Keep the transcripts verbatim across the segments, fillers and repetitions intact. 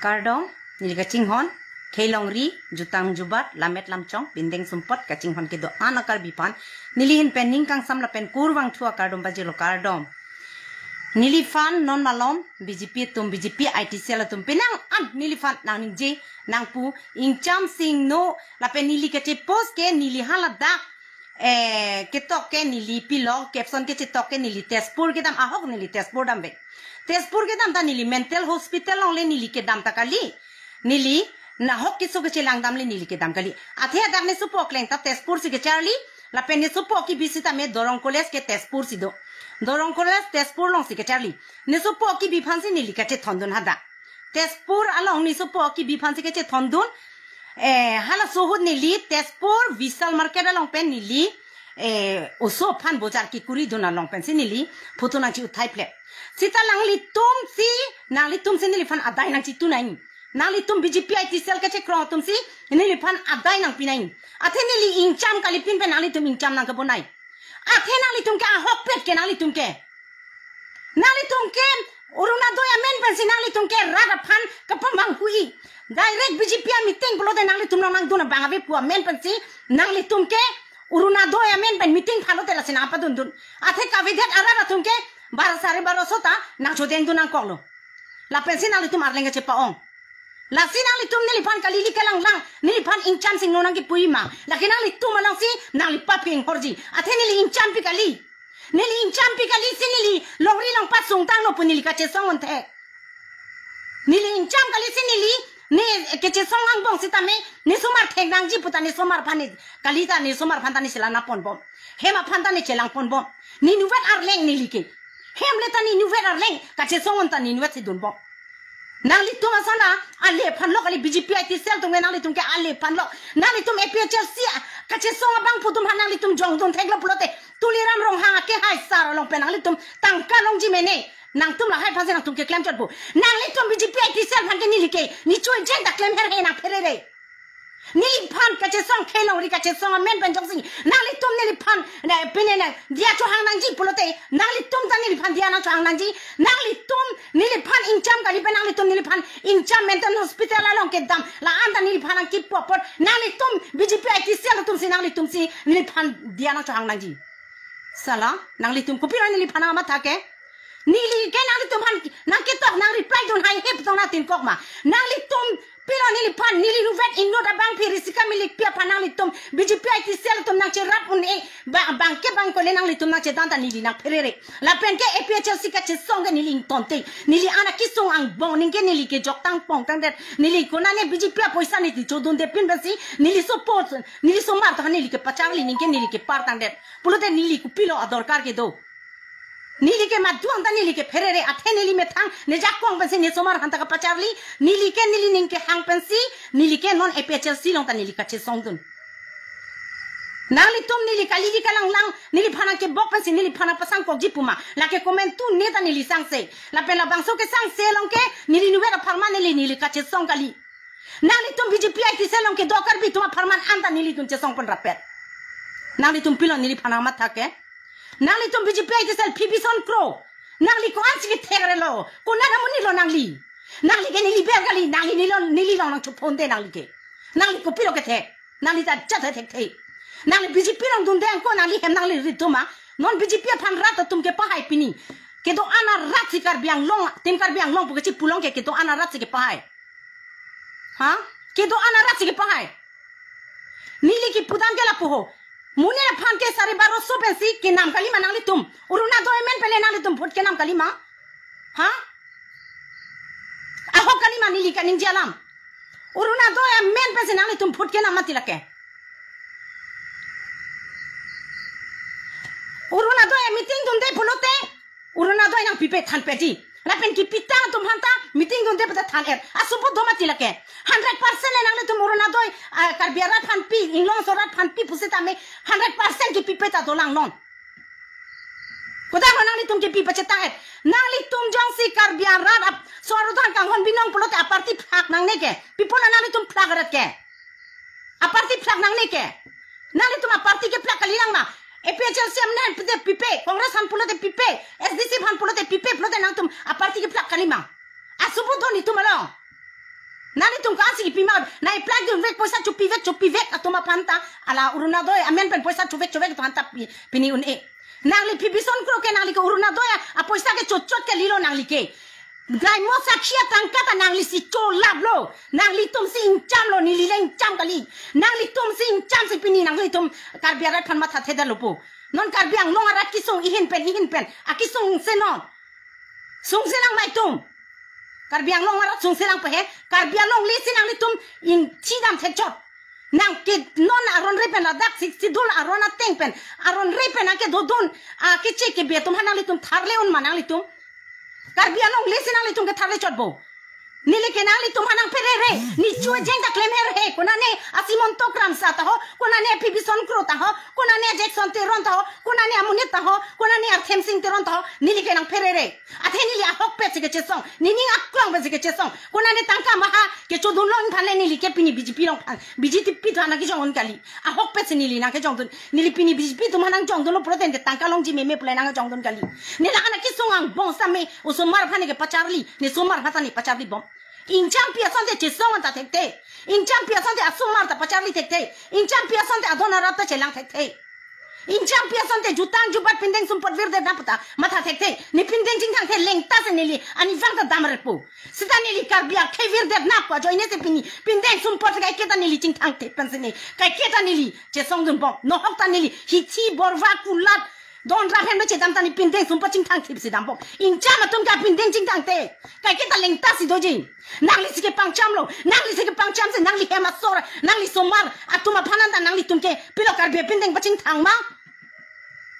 Kardom, neli kachinghon, Khelongri, Jutang Jubat, Lammet Lamchong, Bindeng Sumpot, kachinghon kedo-an a-Karbi aphan, neli ahin pen ning kangsam lapen kurvangthu akardom pajirlo, kardom. Neliphan non malom, B J P atum, B J P I T cell atum, penang an neliphan nangningje, nangpu, ingcham singno, lapen neli kachepost ke neli haladak, eh, ketok ke neli pilo, caption kachetok ke neli Tezpur kedam, ahok neli Tezpur damvek. Tezpur kedam ta neli mental hospital along le neli kedam ta kali. Neli nahok keso kachelang dam le neli kedam kali. Athe adak nesopo akleng ta Tezpur si kecharli, lapen nesopo kebi sitame Dorong College ke Tezpur si do. Dorong College Tezpur along si kecharli. Nesopo kebi aphan si neli kachethondun hadak. Tezpur along nesopo kebi aphan si kachethondun. Eh, halaso ahut neli Tezpur Vishal Market along pen neli, eh, oso aphan bojar kekuridun along pensi neli photo nangchi-uthai phlet. Sita nanglitum si, nanglitum si neliphan adai nangchitu nai. Nanglitum B J P I T cell kachekroi atum si neliphan adai nangpi nai. Athe neli ingcham kalipin pen nanglitum ingcham nangkebonai. Athe nanglitum ke ahokpet ke nanglitum ke. Nanglitum ke Orunodoi amen pensi nanglitum ke rat aphan kapamanghui. Direct B J P a-meeting pulote nanglitum nangdun abang ave pu amen pensi nanglitum ke Orunodoi amen pen meeting phalote lasi nangpadundun. Athe kavedet arat atum ke bar sare baroso ta nangchodengdun nangkoklo. Lapensi nanglitum arleng kachepa-ong. Lasi nanglitum neliphan kali li kalanglang, neliphan ingcham singno nangkipuji ma. Lake nanglitum alongsi nangli pap ke inghorji. Athe neli ingchampi kali. Neli ingchampi kali si neli longri longpat sungtanglo pu neli kachesong un-e. Neli ingcham kali si neli, ne kachesong angbong sitame, nesomar thek nangji puta nesomar aphan ne, kali ta nesomar aphan ta ne chelang ponbom. Hem aphan ta ne chelang ponbom. Ne inutvet arleng neli ke. Hem le ta ne inutvet arleng, kachesong un ta ne inutvet si dunbom. Nanglitum asona, ale aphanlo kali B J P I T cell atum ke nanglitum ke ale aphanlo. Nanglitum A P H L C a, kachesong abangphu atum aphan nanglitum jongdun theklo pulote. Tuliram Ronghang akehai sar along pen nanglitum tangka longji mene. Nangtum lahai aphansi nangtum keklem chotpo. Nanglitum B J P I T cell aphan ke neli ke. Ne choijen ta klem herhe nangpherere. Neliphan kachesong Khelongri kachesong amen pen jongsi. Nanglitum neliphan, ne, pine ne, diya chohang nangji pulote. Nanglitum ta neliphan diya nangchohang nangji. Nanglitum neliphan ingcham kali pen nanglitum neliphan ingcham mental hospital along kedam. La-an ta neliphan nangkipu apot. Nanglitum B J P I T cell atum si nanglitum si neliphan diya nangchohang nangji. Sala, nanglitum kopilo neliphan amatha ke? Neli ke nanglitum aphan nangketok nang-reply dun hai hep tong nangtinkok ma. Nanglitum pilo neliphan, neli inutvet inut abangpi Risika Milikpi aphan nanglitum B J P I T cell atum nangcherap un-e ba-, bangke bangkole nanglitum nangchedan ta neli nangpherere. Lapen ke A P H L C kachesong ke neli ingtonte. Neli an akesung angbong ningke neli ke joktang pongtangdet. Neli konane B J P apoisa neli chodundepin pensi neli support, neli somar ta neli kepacharli ningke neli kepar tangdet. Pulote neli kopilo adorkar kedo. Neli ke maduang ta neli kepherere athe neli methang ne jakong pensi nesomar aphan ta kepacharli, neli ke neli ning kehang pensi, neli ke non A P H L C along ta neli kachesongdun. Nanglitum neli kali li kalanglang, neliphan nangkebok pensi neliphan nangpasangkokji puma. Lake komantu ne ta neli sangse. Lapen labangso kesangse along ke, neli inutvet apharman neli neli kachesong kali. Nanglitum B J P I T cell along kedo Karbi atum apharman an ta nelitum chesong pon rapet. Nanglitum pilo neliphan amatha ke? Nanglitum B J P I T cell phi bison kro. Nangli ko-ansi kethek relo. Konat amonit lo nangli. Nangli ke neli ber kali, nangli neli lo, neli lo nangchophonte nangli ke. Nangli kopilo kethek. Nangli ta jat thekthe. Nangli B J P along dunde angko nangli hem nangli ri atum ma. Non B J P aphan rat atum kepahai pini. Kedo-an arat si Karbi Anglong, Team Karbi Anglong pu kachipu along ke kedo-an arat si kepahai. Ha? Kedo-an arat si kepahai. Neli kipudam ke lapu ho. Monit aphan ke sare baroso pensi kenam kalima nanglitum. Orunodoi amen pen le nanglitum vote kenam kalima. Ha? Ahok kalima neli kaningje alam. Orunodoi amen pensi nanglitum vote kenam mati lake. Orunodoi a-meeting dunde pulote. Orunodoi nangpipe thanpetji. Lapen kipitang atum aphan ta meeting dunde puta than-et. Asopo do mati lake. Hundred percent le nanglitum Orunodoi, ah, Karbi arat aphan pi, inglongso arat aphan pi pusitame hundred percent kipipe ta dolang non. Kodak lo nanglitum kipi pachetang-et. Nanglitum jongsi Karbi arat ap, so arutan kanghon binong pulote a-party phlak nangne ke. Pi pulo nanglitum phlak arat ke. A-party phlak nangne ke. Nanglitum a-party kephlak kalilang ma. A P H L C amen pute pipe, Congress aphan pulote pipe, S D C aphan pulote pipe, pulote nangtum a-party kephlak kalima. Asopo do netum along. Nanglitum ko-ansi kipi ma, nang-iplang dunvek, poisa chopivek, chopivek atum aphan ta, hala Orunodoi amen pen poisa chopivek, chopivek atum aphan ta pi-, pini un-e. Nangli Pibison Kro ke nangli ke Orunodoi a, apoisa ke chotchot kalilo nangli ke. Graimo sakhi atangka ta nanglisi cholaplo. Nanglitumsi ingchamlo, neli le ingcham kali. Nanglitumsi ingchamsi pini nanglitum Karbi arat aphan matha thedetlo po. Non Karbi Anglong arat kesung ihin pen, ihin pen akesung se non. Sungselang ma itum. Karbi Anglong arat sungselang pe he. Karbi alonglesi nanglitum ingthidam thekchot. Nang ke non aron re pen ladak Sixth Schedule aron ateng pen, aron re pen ake dodun, ake che ke be atum aphan nanglitum tharle un ma nanglitum. Karbi alonglesi nanglitum ke tharle chotpo. Neli ke nanglitum aphan nangpherere. Ne chu jeng ta klemher he. Konane a Simon Tokram sa ta ho. Konane Pibison Kro ta ho. Konane Jackson Teron ta ho. Konane amonit ta ho. Konane Arthemsing Teron ta ho. Neli ke nangpherere. Athe neli ahokpet si kechesong. Nening aklong pen si kechesong. Konane tangka maha kechodunlo aphan le neli ke pini B J P along aphan, B J P atum aphan nangkejongdun kali. Ahokpet si neli nangkejongdun. Neli pini B J P atum aphan nangjongdunlo pulote tangka longji meme pule nangjongdun kali. Neli anak kesung angbong same osomar aphan ne kepacharli. Ne somar aphan ta ne pacharlibom. Ingchampi asonte chesong anta thekthe. Ingchampi asonte asomar ta pacharli thekthe. Ingchampi asonte adon arat ta chelang thekthe. Ingchampi asonte jutang jubat pindeng sumpot virdetnap ta matha thekthe. Ne pindeng chingthangthe lengta si neli arnivang ta damrepo. Seta neli Karbi akhei virdetnap ajoine si pini pindeng sumpot kaike ta neli chingthangthe pensi ne kaike ta neli chesongdunbom. Nohok ta neli hithi borva kulat don ra hem chedam ta ne pindeng sumpot chingthangthepsi dambom. Ingcham atum ke pindeng chingthangthe. Kaike ta lengta si doji. Nanglisi kepangchamlo. Nanglisi kepangchamsi nangli hem asor, nangli somar atum aphan anta nanglitum ke pilo Karbi apindeng pachingthang ma?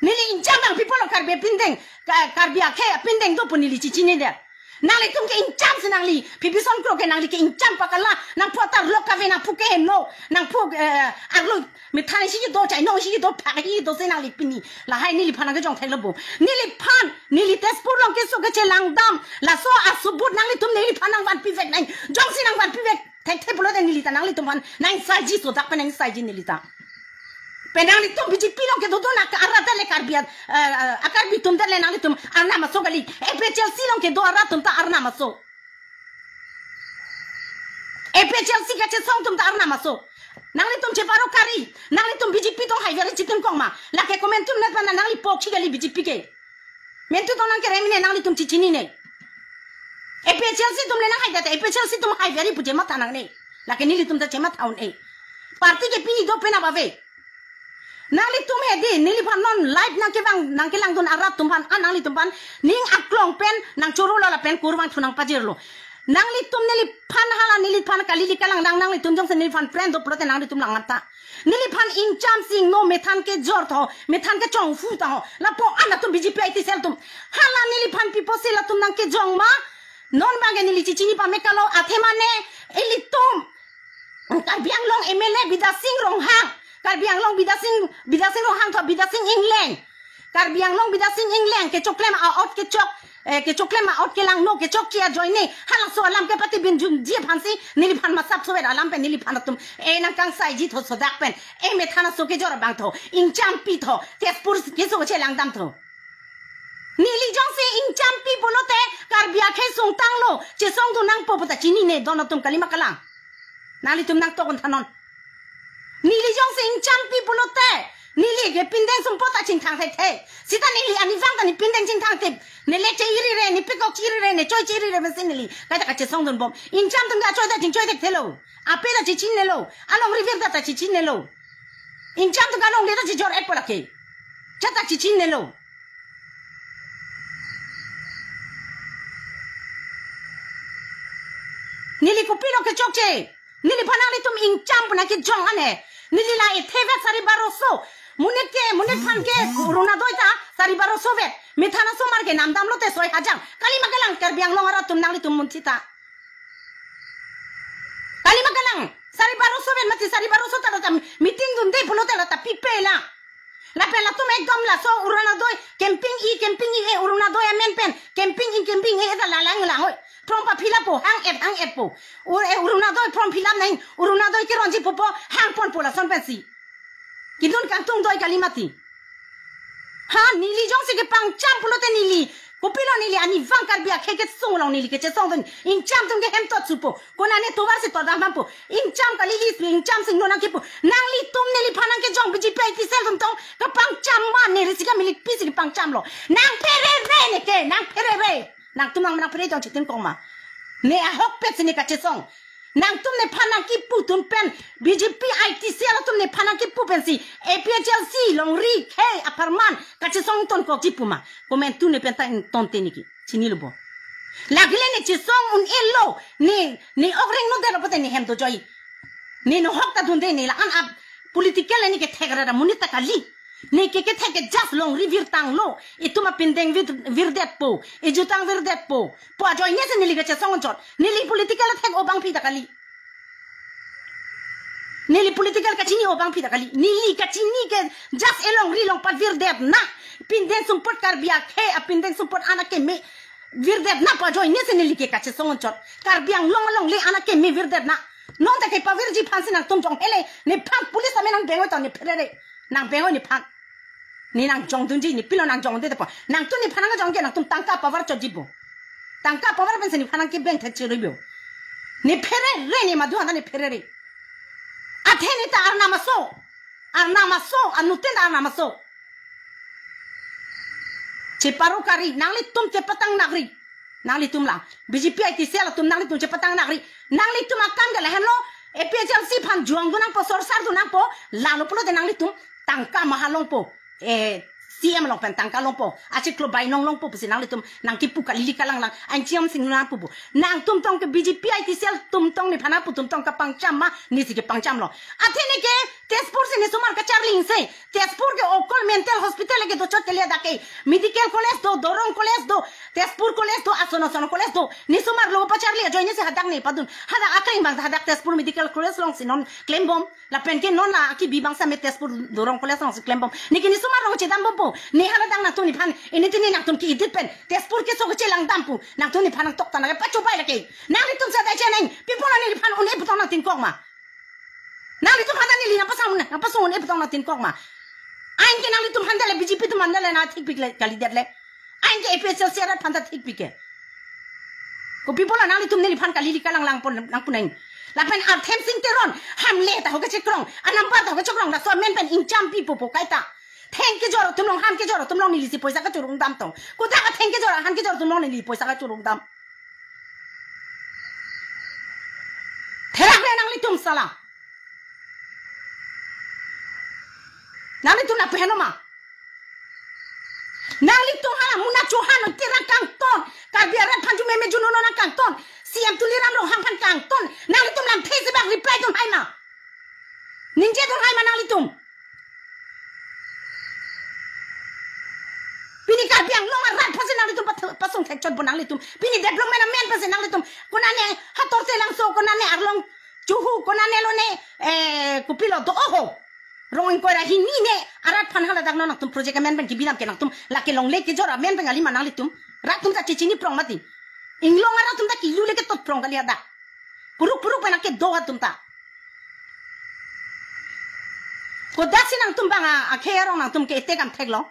Neli ingcham nangpipo lo Karbi apindeng, Ka-, Karbi akhei apindeng do pu neli chechinine. Nanglitum ke ingchamsi nangli, Pibison Kro ke nangli ke ingcham pakala, nangphu atar lok kave, nangphu keheno, nangphu, eh, arlo methan isi do, chainong isi do, phak isi do si nangli pini. Lahai neliphan nangkejong theklo bo. Neliphan, neli Tezpur along keso kechelangdam. Laso asubut nanglitum neliphan nangvanpivek nang. Jongsi nangvanpivek thekthe pulote neli ta nanglitum aphan nangsaiji, sodak pen nangsaiji neli ta. Pen nanglitum B J P along kedo do na arat le Karbi, eh, eh, a-Karbi atum le nanglitum arnam aso kali. A P H L C along kedo arat atum ta arnam aso. A P H L C kachesong atum ta arnam aso. Nanglitum cheparo kari. Nanglitum B J P atum haiveri chitun kong ma. Lake komantu net pen nangli pokchi kali B J P ke. Mentu atum nangkerem ne, nanglitum chechinine. A P H L C atum le nanghai date, A P H L C atum haiveri pu chematha nangne. Lake nelitum ta chematha un-e. Party ke pini do penap ave. Nanglitum hedi, neliphan non live nangkevang, nangkelangdun arat atum aphan, a nanglitum aphan ning aklong pen nangchorolo lapen kurvangthu nangpajirlo. Nanglitum neliphan hala neliphan kali li kalang nang, nanglitum jongsi neliphan friend do pulote nanglitum lang mata. Neliphan ingchamsi ingno, methan kejor tho, methan kechongfu ta ho. Lapu-an atum B J P IT cell atum. Hala neliphan pipo si latum nangkejong ma. Non abangke neli chechini pame kalo, athema ne ilitum Karbi Anglong M L A Bidya Sing Ronghang. Karbi Anglong Bidya Sing, Bidya Sing Ronghang tho Bidya Sing Engleng. Karbi Anglong Bidya Sing Engleng kechoklem a-ot kechok, eh, kechoklem a-ot kelangno kechokche ajoine halaso alam kepatibinjunji aphansi neliphan masap sovet alam pen neliphan atum, eh, nangkangsaiji tho sodak pen, eh, methan aso kejor abang tho, ingchampi tho, Tezpur keso chelangdam tho. Neli jongsi ingchampi pulote Karbi akhei sungtanglo, chesongdun nangpo pu ta chinine don atum, kalima kalang. Nanglitum nangtok un thanon. Neli jongsi ingchampi pulote, neli ke pindeng sumpot ta chingthang thekthe. Seta neli arnivang ta ne pindeng chingthangthe. Ne lek che-irire, ne pekok che-irire, ne choi che-irire pensi neli kaita kachesongdunbom. Ingcham atum ke achoi ta chingchoi thekthelo. Ape ta chechinelo. Alongri vir ta ta chechinelo. Ingcham atum ke alongle ta chejor-etpo lake. Cha ta chechinelo. Neli kopilo kechokche. Neliphan nanglitum ingcham pu nangkejong ane. Neli la ethevek sari baroso. Monit ke, monit aphan ke Orunodoi ta sari baroso vet. Methan asomar ke namdamlote soi hajang. Kalima kalang Karbi Anglong arat atum, nanglitum munthi ta. Kalima kalang. Sari baroso vet mati, sari baroso ta lata meeting dunde pulote lata pipe la. Lapen latum ekdom laso Orunodoi campaign-i, campaign-i, eh, Orunodoi amen pen campaign-i, campaign-i, eh, ta lalang lang oi. Form pa fill up po, hang-et, hang-etpo. Ur-, eh, Orunodoi form fill up nang, Orunodoi keronji pupo, hangponpo lason pensi. Kedun kangtung doi kali mati. Ha, neli jongsi kepangcham pulote neli. Kopilo neli arnivang Kar- Karbi akhei kesung along neli kachesong atum ingcham atum ke hem tot supo. Konane tovar si todam hampo. Ingcham kali lis ingcham sing nonang kipu. Nanglitum neliphan nangkejong B J P I T cell atum tong kapangcham ma ne Risika Milikpi si kepangchamlo. Nangpherere neke, nangpherere. Nangtum nang nangphere tong chitin kong ma. Ne ahokpet si ne kachesong. Nangtum nephan nangkipu atum pen B J P I T cell atum nephan nangkipu pensi A P H L C longri khei apharman kachesong tonkokji pu ma. Komantu nephan ta ingtonte niki. Chinilo bo. Lagile ne chesong un-elo, ne, ne ok rengno det apot ne hem dojoi. Ne nohok ta dunde ne la-an ap political ne kethek rara monit ta kali. Ne ke kethek ke just longri virtanglo. Itum apindeng vir, virdetpo. Ijutang virdetpo. Pu ajoine si neli kachesong chot. Neli political thek obangpi ta kali. Neli political kachini obangpi ta kali. Neli kachini ke just elongri longpat virdetna. Pindeng sumpot Karbi akhei, apindeng sumpot an akeme virdetna pu ajoine si neli ke kachesong chot. Karbi Anglong alongle an akeme virdetna. Non ta kepavirji aphan si nangtum jong hele. Nephan police ame nangbeng-oi to nepherere. Nangbeng-oi nephan. Ne nangjongdunji, ne pilo nangjongdunde po. Nangtum nephan nangjong ke nangtum tangka pavar chotji bo. Tangka pavar pensi nephan nangkebeng thek chirui bo. Nepherere ne madu anta nepherere. Athe ne ta arnam aso. Arnam aso, anuten ta arnam aso. Cheparo kari, nanglitum chepatang nakri. Nanglitum la, B J P I T cell atum nanglitum chepatang nakri. Nanglitum akam ke lahenlo, A P H L C aphan juang dunangpo, sorsar dunangpo, lalo pulote nanglitum tangka maha longpo, eh, C M along pen tangka longpo, achiklo bainong longpo pusi nanglitum nangkipu kalili kalanglang, anchiam sing nangpu pu. Nangtum tong ke B J P I T cell atum tong nephan nangpu atum tong kapangcham ma, nesi kepangchamlo. Athe neke, Tezpur si nesomar kacharli ingse. Tezpur ke okol mental hospital ke dochot kali hadak ke. Medical college do, Dorong College do, Tezpur College do, ason ason college do. Nesomar lo pacharli ajoine si hadak ne padun. Hadak akleng abang hadak Tezpur Medical College along si non klembom. Lapen ke non la akibi abang same Tezpur Dorong College along si klembom. Neke nesomar along chedambompo. Ne hala dang nangtum nephan. Ini tini nangtum ke-edit pen. Tezpur keso kechelang dampo. Nangtum nephan nangtok tanah ke pachobai lake. Nanglitum sa dai cheneng. Pi apot neliphan un-e pu tong nangtinkok ma. Nanglitum aphan ta neli nangpasang, nangpasung un-e pu tong nangtinkok ma. Anke nanglitum aphan ta le B J P atum aphan ta le nangthikpik le kalidet le. Anke A P H L C arat aphan ta thikpik ke. Kopi apot la nanglitum neliphan kalili kalanglang pon nangpuneng. Lapen Arthemsing Teron, Hamle ta ho kechekrong, anumber ta ho kechekrong, laso amen pen ingchampipo po kaita. Theng kejor atum along, han kejor atum along neli si poisa kachorong dam tong. Kodak atheng kejor, han kejor atum along neli poisa kachorong dam. Therak le nanglitum sala. Nanglitum nangpeheno ma. Nanglitum hala Muna Chauhan tirang kangton. Karbi arat aphan ju meme juno nang kangton. C M Tuliram Ronghang aphan kangton. Nanglitum lamthe si bak reply dunhai ma. Ningjedunhai ma nanglitum. Pini Karbi Anglong arat aphansi nanglitum pat-, pasung thekchotpo nanglitum. Pini development amen aphansi nanglitum. Konane Hator Telangso, konane Arlong Chuhu, konane lone, eh, kopilo do oho. Rong ingkoi ra hini ne arat aphan hala dak non nangtum project amen pen kibidam ke nangtum lake longle kejor amen pen kali ma nanglitum. Rat atum ta chechini prong mati. Inglong arat atum ta kilu le ketot prong kali hadak. Puruk puruk pen nangkedo atum ta. Kodaksi nangtum abang a, akhei arong nangtum ke-etek am theklo.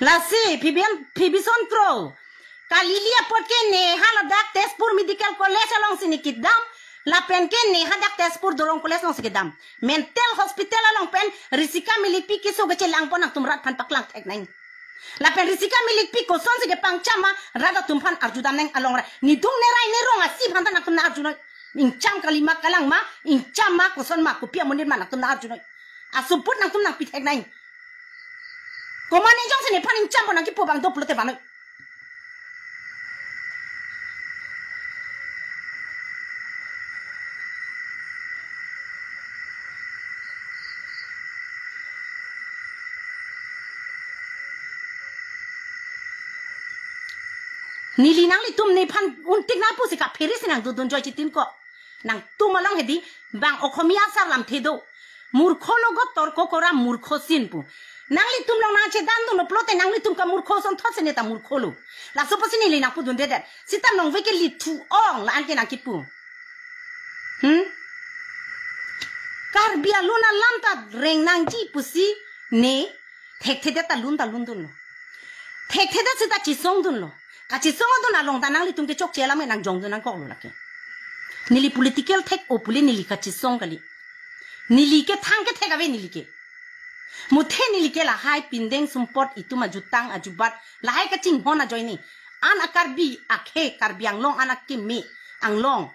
Lasi, Phoebe, Phoebe Sonkro. Kalili apot ke ne haladak Tezpur Medical College alongsi ne kedam, lapen ke ne hadak Tezpur Dorong College alongsi kedam. Mental hospital along pen Risika Milikpi keso kechelangpon nangtum rat aphan paklang theknang. Lapen Risika Milikpi kosonsi kepangcham ma rat atum aphan arjudamnang along ra. Nidung nerai nerong asi aphan ta nangtum nang-arjunoi. Ingcham kali ma kalang ma, ingcham ma koson ma kopi amonit ma nangtum nang-arjunoi. Asumput nangtum nangpi theknang. Komat ne jongsi nephan ingchampo nangkipu abang do pulote vanoi. Neli nanglitum nephan untik nangpusi kaphere si nangdodun joi chitin ko. Nangtum along hedi bang Okhomia asar lamthe do. Murkho logot torko kora murkho sin pu. Nanglitum along nangchedandunlo pulote nanglitum ke murkho ason thotsi ne ta murkholo. Laso pusi neli nangpudundedet. Sita nonve ke lithu ong la-an ke nangkipu. Hmm? Karbi alun alam ta reng nangji pusi ne thekthedet ta lun ta lundunlo. Thekthedet sita chesongdunlo. Kachesongdun along ta nanglitum ke chokche alam ke nangjongdun nangkoklo lake. Neli political thek-o pule neli kachesong kali. Neli ke thang kethek ave neli ke. Muthe neli ke lahai pindeng sumpot itum ajutang ajubat lahai kachinghon ajoine. An a-Karbi akhei Karbi Anglong an akeme Anglong.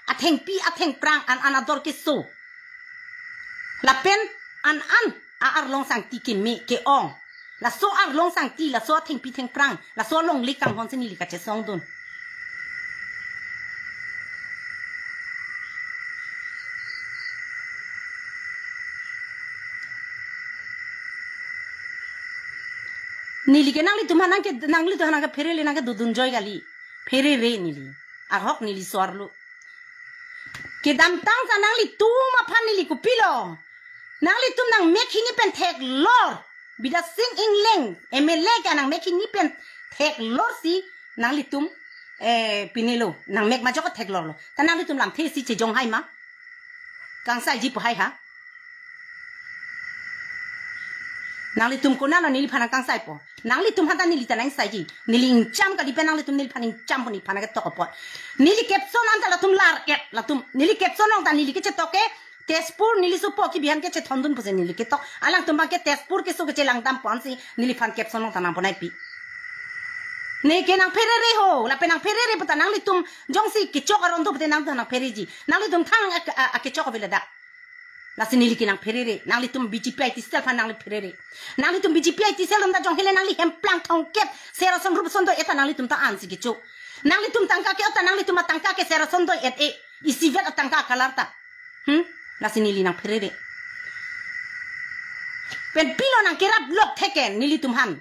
Athengpi athengphrang an an ador keso. Lapen an an a-arlong sangti keme ke-ong. Laso arlong sangti, laso athengpi thengphrang, laso alongle kanghon si neli kachesongdun. Neli ke nanglitum aphan nangke, nanglitum aphan nangkephere le nangkedodun joi kali. Pherere neli. Ahok neli so-arlo. Kedamtang ta nanglitum aphan neli kopilo. Nanglitum nangmek hini pen theklor. Bidya Sing Engleng M L A ke nangmek hini pen theklor si nanglitum, eh, pinelo. Nangmek majok theklorlo. Ta nanglitum lamthe si chejong hai ma? Kangsaiji pu hai ha? Nanglitum konatlo neliphan nangkangsaipo? Nanglitum aphan ta neli ta nangsaiji. Neli ingcham kali pen nanglitum neliphan ingcham pu neliphan nangketok apot. Neli caption anta latum lar-et latum. Neli caption along ta neli kechetok ke Tezpur neli sopo ke Bihar kechethondun pusi neli ketok. Alangtum abang ke Tezpur keso kechelangdampo ansi neliphan caption along ta nangponaipi. Neke nangpherere ho, lapen nangpherere puta nanglitum jongsi kechok aron do pute nangtum nangphereji. Nanglitum thang a, a, akechok ave ladak. Lasi neli ke nangpherere, nanglitum B J P I T cell aphan nangli pherere. Nanglitum B J P I T cell atum ta jong hele nangli hemplang thongkep, serason rupson do-et ta nanglitum ta ansi kecho. Nanglitum tangka ke-ot ta nanglitum atangka ke serason do-et-e, isivet atangka kalar ta. Hmm? Lasi neli nangpherere. Pen pilo nangkerap lok thek ke nelitum aphan.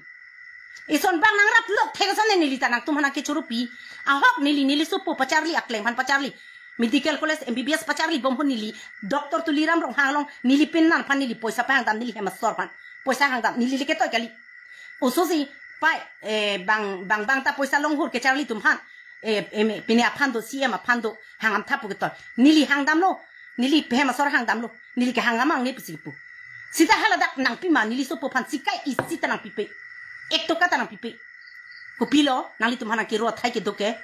Ison bang nangrap lok thek ason neli ta nangtum aphan nangkechoropi. Ahok neli, neli sopo pacharli, akleng aphan pacharli. Medical College M B B S pacharli bom ho neli. Doctor Tuliram Ronghang along neli penan aphan neli poisa pahangdam neli hem asor aphan. Poisa hangdam neli le ketoi kali. Oso si pai, eh, bang, bang, bang ta poisa longhur kecharli atum aphan. Eh, em, pine aphan do, C M aphan do, hangdam tha pu ketoi. Neli hangdamlo. Neli pehem asor hangdamlo. Neli ke hangdam ang ne pusi pu. Sita haladak nangpi ma neli sopo aphan sikai isi ta nangpipe. Ek toka ta nangpipe. Kopilo nanglitum aphan nangkerot hai kedo ke.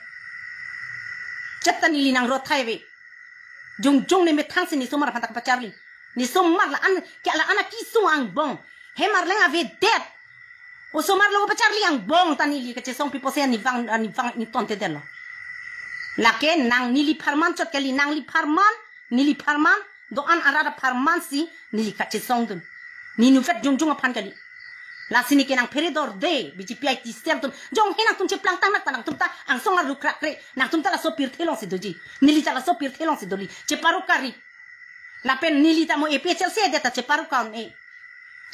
Chet ta neli nangrot hai ave. Jongjong ne methang si ne somar aphan ta kapacharli. Ne somar la-an ke la-an akesung angbong. Hem arleng avedet. Osomar lo pacharli angbong ta neli kachesong pipo se ne vang, ne vang ne tontedetlo. Lake nang neli pharman chot kali, nangli pharman, neli pharman, do-an arat apharman si neli kachesongdun. Ne nuvet jongjong aphan kali. Lasi neke nangphere dorde, B J P I T cell atum. Jong he nangtum cheplangtang nak ta nangtum ta angsong arlu krakre. Nangtum ta laso pirthe along si doji. Neli ta laso pirthe along si doli. Cheparo kari. Lapen neli ta mo A P H L C adet ta cheparo ka un-e.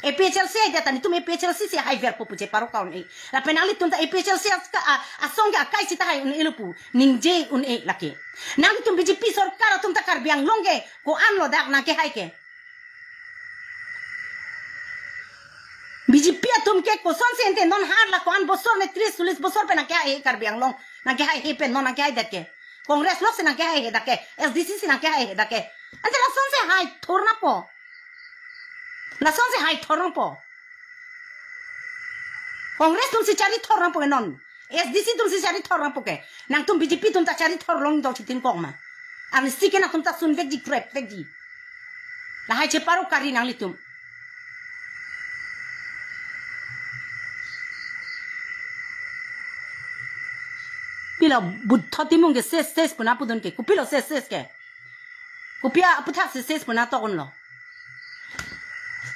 A P H L C adet ta netum A P H L C si haiverpo pu cheparo ka un-e. Lapen nanglitum ta A P H L C aska-, a, asong ke akai sita hai un-elo pu ningje un-e lake. Nanglitum B J P sorkar atum ta Karbi Anglong ke ko-anlo dak nangkehai ke. B J P atum ke kosonsi ente non har la ko-an bosor ne tris solis bosor pen nangkehai Karbi Anglong. Nangkehai he pen non nangkehaidet ke. Congress lok si nangkehai he dak ke, S D C si nangkehai he dak ke. Ante lasonsi haithor nangpo. Lasonsi haithor nangpo. Congress atum si charithor nangpo ke non. S D C atum si charithor nangpo ke. Nangtum B J P atum ta charithor long dong chitin kok ma. Ansi ke nangtum ta sunvekji krepvekji. Lahai cheparo kari nanglitum. Pilo Buddho Timung ke ses ses pu nangpudun ke. Kopilo ses ses ke. Kopi aputhak ses ses pu nangtok unlo.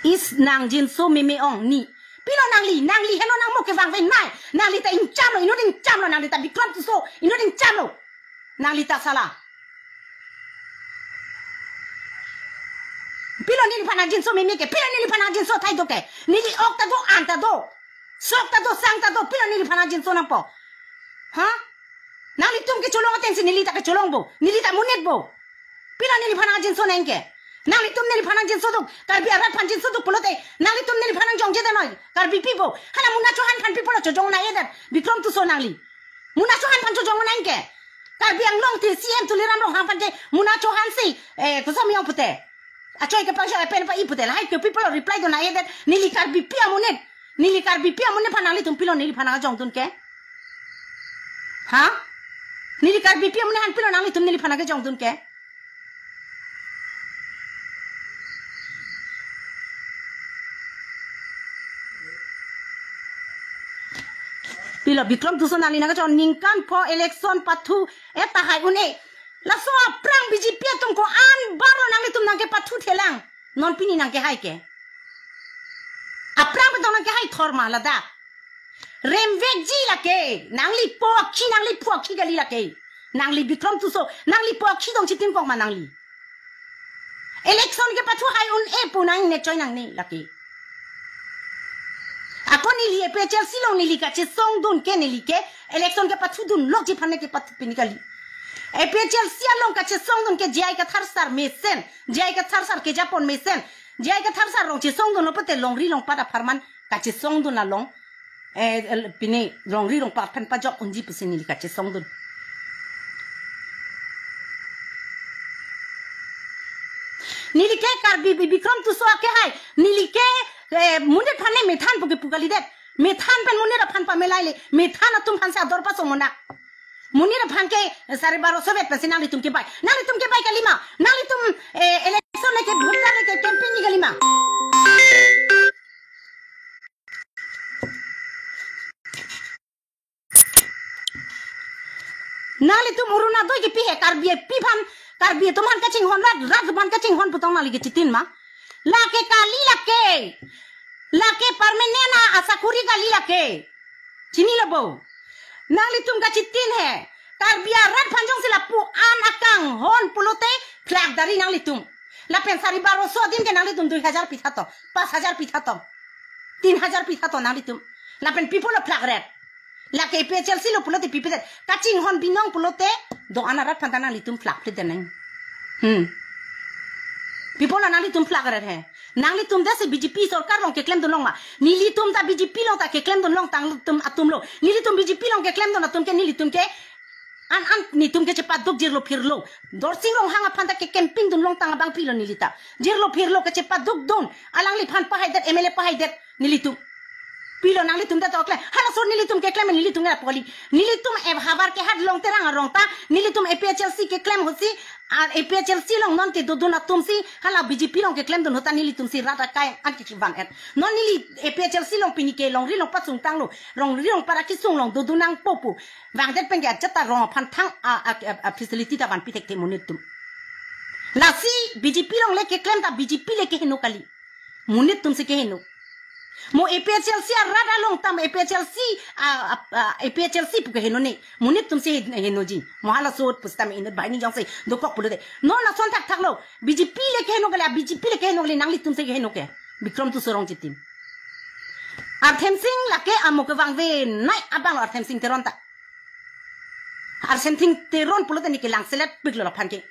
Is nangjinso meme ong ni. Pilo nangli, nangli heno nangmo kevang venai. Nangli ta ingchamlo, inut ingchamlo, nangli ta Bikram Tisso, inut ingchamlo. Nangli ta sala. Pilo neliphan nangjinso meme ke, pilo neliphan nangjinso thai do ke. Neli ok ta do, an ta do. Sok ta do, sang ta do, pilo neliphan nangjinso nangpo. Ha? Nanglitum kecholong atengsi neli ta kecholong bo, neli ta monit bo. Pilo neliphan nangjinso nang ke. Nanglitum neliphan nangjinsoduk, Karbi arat aphan jinsoduk pulote, nanglitum neliphan nangjongje det noi, Karbipi bo. Hala Muna Chauhan aphan pi apotlo chojong nangji det, Bikrom Tisso nangli. Muna Chauhan aphan chojong nangji ke. Karbi Anglong te C M Tuliram Ronghang aphan ke Muna Chauhan si, eh, koson ong pute. Achoi kepangchoi pen pa-i pute, lahai ke pi apotlo reply do nangji det, neli Karbipi amonit. Neli Karbipi amonit aphan nanglitum pilo neliphan nangjongdun ke? Ha? Neli Karbipi amonit aphan pilo nanglitum neliphan nangjongdun ke? Pilo Bikrom Tisso nangli nangkachon ningkan pho election pathu-et tahai un-e. Laso aphrang B J P atum ko-an barlo nanglitum nangkepathu thelang. Non pini nangkehai ke. Aphrang pen tong nangkehai thor ma ladak. Remvekji lake, nangli pokhi, nangli pokhi kali lake. Nangli Bikrom Tisso, nangli pokhi dong chitim kok ma nangli. Election kepathu hai un-e pu nang ne choi nangne lake. Ako neli A P H L C along neli kachesongdun ke neli ke, election kepathu dunlokji aphan ne kepathu pini kali. A P H L C along kachesongdun ke J I Kathar sir mesen, J I Kathar sir kejapon mesen, J I Kathar sir along chesongdunlo pute longri longpat apharman kachesongdun along, eh, el-, pini longri longpat aphan pajok unji pusi neli kachesongdun. Neli ke Karbi Bi-, Bikrom Tisso akehai, neli ke, eh, monit aphan ne methan pu kepu kalidet. Methan pen monit aphan pamelaile, methan atum aphan si ador pasong monak. Monit aphan ke sari baro soviet pensi nanglitum kebai. Nanglitum kebai kalima. Nanglitum, eh, election lake, voter lake, campaign ni kalima. Nanglitum Orunodoi kepi he, Karbipi aphan, Karbi atum aphan kachinghon rat, rat aphan kachinghon putong nangli kechitin ma. Lake kali lake. Lake permanent a-asakuri kali lake. Chinilo bo. Nanglitum kachitin he. Karbi arat aphan jongsi lapu-an akanghon pulote phlak dari nanglitum. Lapen sari baro so adim ke nanglitum dui hajar pitha to, pas hajar pitha to, tin hajar pitha to nanglitum. Lapen pi apotlo phlak ret. Lake A P H L C lo pulote pi pidet. Kachinghon binong pulote do-an arat aphan ta nanglitum phlak plit den nang. Hmm. Pi apotlo nanglitum phlak ret he. Nanglitum desi B J P sorkar along keklemdun long ma. Nelitum ta B J P along ta keklemdun long tangtum atum lo. Nelitum B J P along keklemdun atum ke nelitum ke an an netum ke chepaduk jirlo phirlo. Dorsing Ronghang aphan ta ke campaign dun long tang abang pilo neli ta. Jirlo phirlo ke chepaduk dun. Alangliphan pahaidet, M L A pahaidet nelitum. Pilo nanglitum ta tokle. Halaso nelitum keklem nelitum ke poli. Nelitum e havar ke hat long Terang arong ta. Nelitum A P H L C keklem hosi. A, A P H L C along non kedodun atum si. Hala B J P along keklemdun ahut ta nelitum si rat akai an kechivan et. Non neli A P H L C along pini ke longri longpat sungtanglo. Longri longpat akesung along dodun nangpo pu. Vangdet pen ke ajat ta rong aphan thang a, a, a, a facility ta vanpi thekthe monit atum. Lasi B J P along le keklem ta B J P le keheno kali. Monit atum si keheno. Mo A P H L C arat along tam A P H L C, a, a, a, A P H L C pu keheno ne. Monit atum si henoji. Mo halaso ahut pusitame inut banghini jongsi dokok pulote. Non lason thakthak lo. B J P le keheno kali, a B J P le keheno kali, nanglitum si keheno ke. Bikrom Tisso rong chitin. Arthemsing lake amo kevangve nai abang lo Arthemsing Teron ta. Arthemsing Teron pulote ne kelang selet pik lo laphan ke.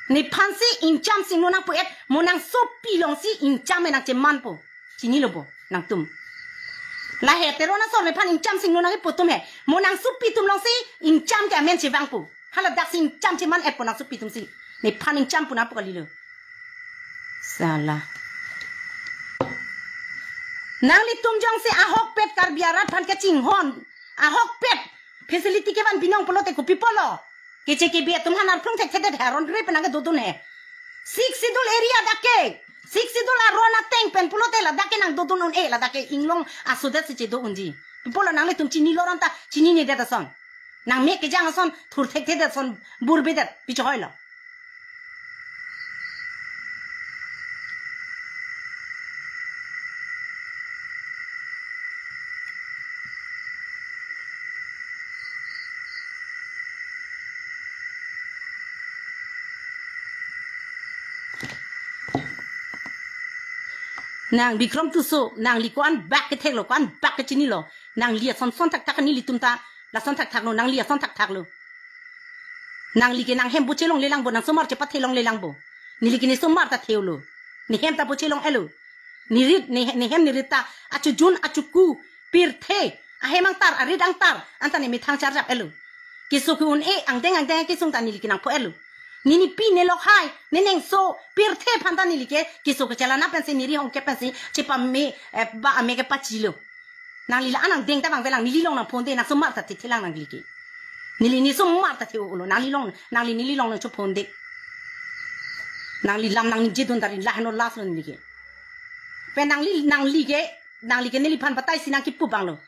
Nephan si ingcham singno nangpo et, mo nangsopi along si ingcham e nangchemanpo. Chinilo bo, nangtum. Lahei Teron asor nephan ingcham singno nangpo atum he. Mo nangsopi atum along si ingcham ke amen chevangpo. Haladak si ingcham cheman etpo nangsopi atum si. Nephan ingcham pu nangpo kalilo. Sala. Nanglitum jongsi ahokpet Karbi arat aphan kachinghon. Ahokpet. Facility kevan binong pulote kopi apotlo. Keche kebi atum aphan arphlung thekthedet he aron re pen nangkedodun he. Sixth Schedule area dak ke. Sixth Schedule aron ateng pen pulote ladak ke nangdodun un-e ladak ke inglong asodet si chedo unji. Pi apotlo nanglitum chinilo ron ta chinine det ason. Nangmek kejang ason thur thekthedet ason burbedet pi chohoilo. Nang Bikrom Tisso, nangli ko-an bak ketheklo, ko-an bak kechinilo. Nangli ason son thakthak nelitum ta, lason thakthak lo, nangli ason thakthak lo. Nangli ke nanghem bo chelongle lang bo, nangsomar chepathe longle lang bo. Neli ke ne osomar ta the-olo. Ne hem ta boche long-elo. Ne rit, ne, ne hem ne rit ta achujun, achuku, pirthe, ahem angtar, arit angtar, anta ne methang charjap-elo. Keso ke-un-e, angdeng angdeng kesung ta neli ke nangpho-elo. Ne nipi, ne lokhai, ne nengso, pirthe aphan ta neli ke keso kechelana pensi, ne rihong ke pensi chepame, eh, ba ame kepachilo. Nangli la-an angdeng ta vangvelang, neli long nangphonde, nang osomar ta thethelang nangli ke. Neli ne osomar ta the-olo, nangli long, nangli neli long nangchophonde. Nangli lam nangningjedun ta ri, laheno last lo neli ke. Pen nangli, nangli ke, nangli ke neliphan batai si nangkipu abang lo.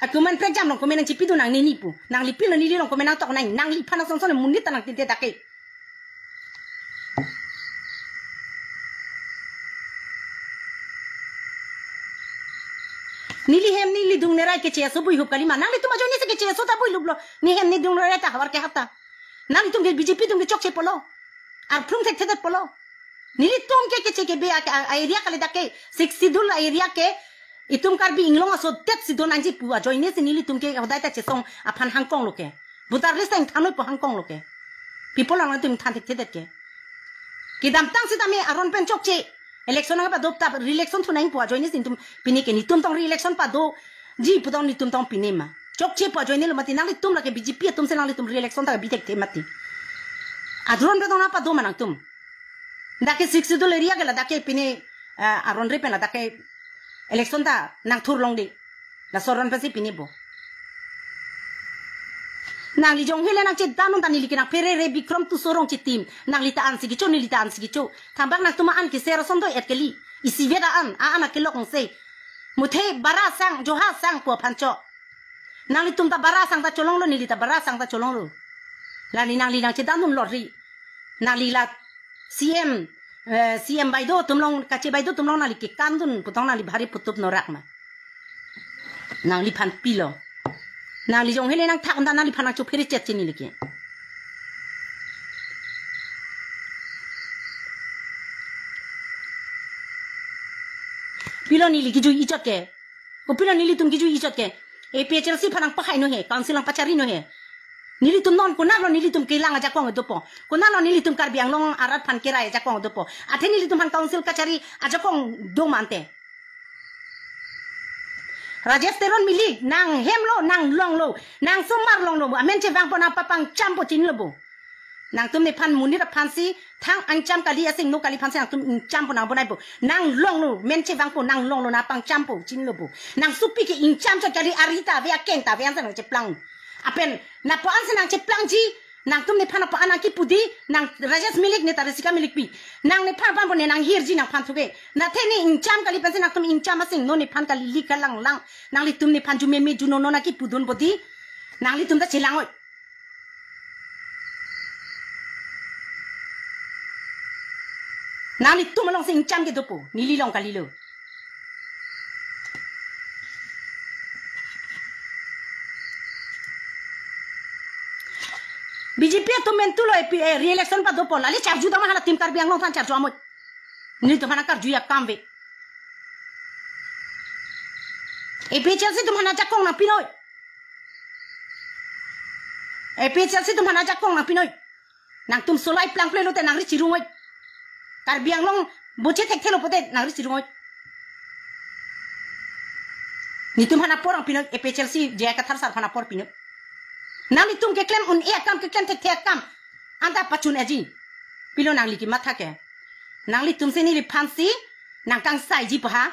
Akoman prekjam long komen nangchipidun nang neni pu. Nangli pilo neli long komen nangtok nang, nangliphan asonson monit ta nangtinte dak ke. Neli hem neli dung nerai keche aso bui hup kalima. Nanglitum ajoine si keche aso ta bui luplo. Ne hem ne dung nerai ta havar ke hata. Nanglitum ke B J P atum ke chokche pulo. Arphlung thekthedet pulo. Nelitum ke keche kebe a, a, a area kali dak ke, Sixth Schedule area ke, itum Karbi Anglong asodet si do nangji pu ajoine si nelitum ke hodai ta chesong aphan hangkong lo ke. Voter list ta ingthan noi pu hangkong lo ke. People along itum ingthan thekthedet ke. Kedamtang sitame aron pen chokche. Election nangpado ta re-election thu nang pu ajoine si nelitum pine ke, netum tong re-election padoji pu tong netum tong pine ma. Chokche pu ajoine lo mati, nanglitum lake B J P atum si nanglitum re-election ta bi thekthe mati. Aron pen tong nangpado ma nangtum. Dak ke Sixth Schedule area ke ladak ke pine, eh, aron re pen ladak ke election ta nangthur longde. Laso aron pensi pine bo. Nangli jong hele nangchedanun ta neli ke nangphere re Bikrom Tisso Rongche ateam. Nangli ta an si kecho, neli ta an si kecho. Thambak nangtum an ke ser ason do-et kali. Isivet an, a an akelok nse. Muthe bara sang, joha sang pu aphan cho. Nanglitum ta bara sang ta cholonglo, neli ta bara sang ta cholonglo. Lani nangli nangchedanun lotri. Nangli la C M, eh, C M baido atum along, kache baido atum along nangli kekandun pu tong nangli bhari putup norak ma. Nangliphan pilo. Nangli jong hele nangthak anta nangliphan nangchophere chet chini liki. Pilo neli kejui ichot ke. Kopilo nelitum kejui ichot ke? A P H L C aphan nangpahai no he, council nangpachari no he. Nelitum non konatlo nelitum kelang ajakong dopo. Konatlo nelitum Karbi Anglong arat aphan kerai ajakong dopo. Athe nelitum aphan council kachari ajakong do ma ante. Rajesh Teron Milik, nang hemlo, nang longlo, nang osomar longlo, amen chevangpo nangpapangjampo chinilo bo. Nangtum nephan monit aphansi, thang angjam kali asing no kali aphansi nangtum ingchampo nang bonai bo. Nang longlo, men chevangpo nang longlo nangpangjampo chinilo bo. Nang supi ke ingjam chot kali, ari ta ave, akeng ta ave, ansi nangcheplang. Apen, napo ansi nangcheplangji, nangtum nephan napo an nangkipu di, nang Rajesh Milik ne ta Risika Milik pi. Nang nephan pan bo ne nanghirji nangphan thuke. Nathe ne ingjam kali pensi nangtum ingjam asing no nephan kali li kalanglang. Nanglitum nephan ju meme ju nono nangkipudun bo di. Nanglitum ta chelang oi. Nanglitum alongsi ingjam ke dopo, neli long kalilo. B J P atum mentulo A P, eh, re-election padopo, lale charju dam hala team Karbi Anglong aphan charju amoi. Nelitum aphan karju akam ave. A P H L C atum aphan ajakong nangpi noi. A P H L C atum aphan ajakong nangpi noi. Nangtum solai plangple lote nangri chirung oi. Karbi Anglong boche thekthelo pote nangri chirung oi. Netum aphan apor nangpi noi, A P H L C J I Kathar sir aphan apor pi noi. Nanglitum keklem un-e akam, keklem thekthe akam anta pachun-eji. Pilo nangli kematha ke. Nanglitumsi neliphansi nangkangsaiji paha.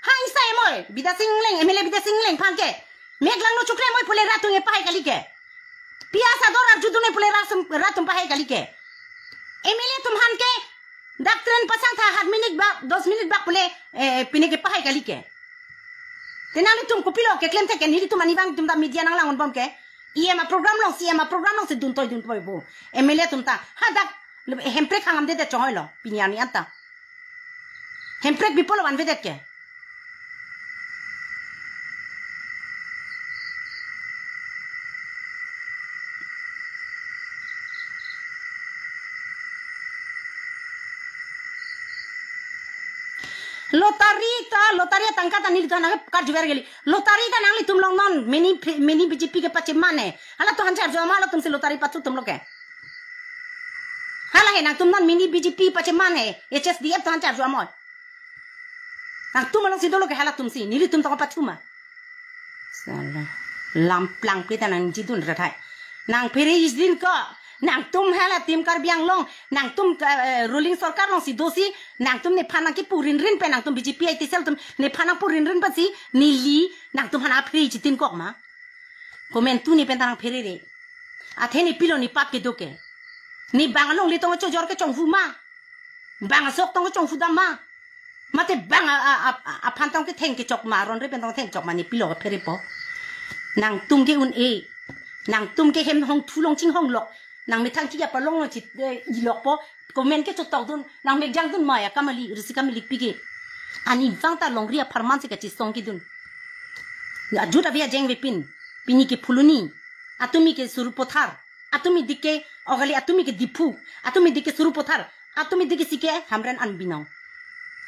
Ha, ingsai moi, Bidya Sing Engleng, M L A Bidya Sing Engleng aphan ke. Mek langno chuklem moi pule rat atum kepahai kali ke. Pia sador arjudun noi pule rat atum, rat atum pahai kali ke. M L A atum aphan ke dak train pasang tha hat minute bak, dos minute bak pule, eh, pine kepahai kali ke. Te nanglitum kopilo keklem thek ke, nelitum arnivang atum ta media nanglang-un bom ke. E M aprogram along, C M aprogram alongsi duntoi duntoi bo. M L A atum ta hadak Hemprek hang amdedet chonghoi lo, pini arni anta. Hemprek bipolo vanvedet ke. Lottery ta, lottery atangka ta nelitum nangkarjuver kali. Lottery ta nanglitum along non, mini, mini B J P kepachemane. Halatum aphan charju ma, halatumsi lottery pathu atumlo ke. Hala he nangtum non mini B J P pacheman he, H S D F than charju amoi. Nangtum alongsi dolo ke halatumsi, nelitum tong pathuma. Sala. Lamplang pita nangchidun rathai. Nang phere ijidin ko. Nangtum hala Team Karbi Anglong. Nangtum, eh, ruling sorkar alongsi dosi. Nangtum nephan nangkipu rinrin pen nangtum B J P I T cell atum nephan nangpu rinrin pensi. Neli nangtum hana phere ijidin kok ma. Komantu ne pen ta nang pherere. Athe ne pilo ne pap kedo ke. Ne bang alongle tong chojor kechonghu ma. Bang asok tong chonghu dam ma. Mate bang a, a, a, a, aphan tong ketheng kechok ma, ronre pen tong theng chok ma, ne pilo pherepo. Nangtum ke un-e. Nangtum ke hem hongthu long chinghonglok. Nang methang kiya palong long chit, eh, ilokpo. Comment ke chotokdun. Nang mekjangdun ma ya kamali, risi kamali pike. Arnivang ta longri apharman si kachisong kidun. Ajut avi ajeng vepin. Pini ke Phuloni. Atumi ke Sarupathar. Atumi dik ke, o kali, atumi ke Diphu. Atumi dik ke Sarupathar. Atumi dik ke si ke Hamren an binong.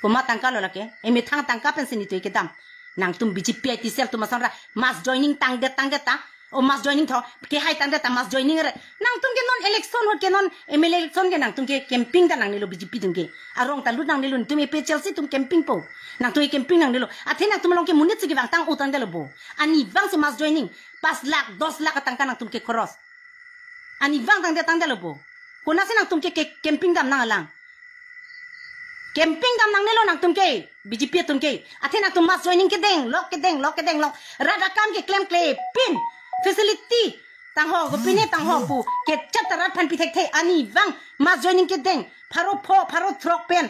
Komat tangka lo lake. Emethang tangka pensi netum kedam. Nangtum B J P I T cell atum asonra mass joining tangdet tangdet ta. O mass joining tho. Kehai tangdet ta mass joining re. Nangtum ke non election ahut ke non M L A election ke nangtum ke camping ta nangnelo B J P atum ke. Arong ta lut nangnelo, netum A P H L C atum camping po. Nangtum ke camping nangnelo. Athe nangtum along ke monit si kevang tang-o tangdetlo bo. Arnivang si mass joining. Pas lakh, dos lakh atangka nangtum ke khoros. Arnivang tangdet tangdetlo bo. Konatsi nangtum ke, ke camping dam nanglang. Camping dam nangnelo nangtum ke, B J P atum ke. Athe nangtum mass joining kedeng lok, kedeng lok, kedeng lok. Rat akam ke klemkle pin. Facility. Tangho, kopine tangho pu. Kechat ta rat aphan pi thekthe. Arnivang mass joining kedeng. Pharo pho, pharo throk pen.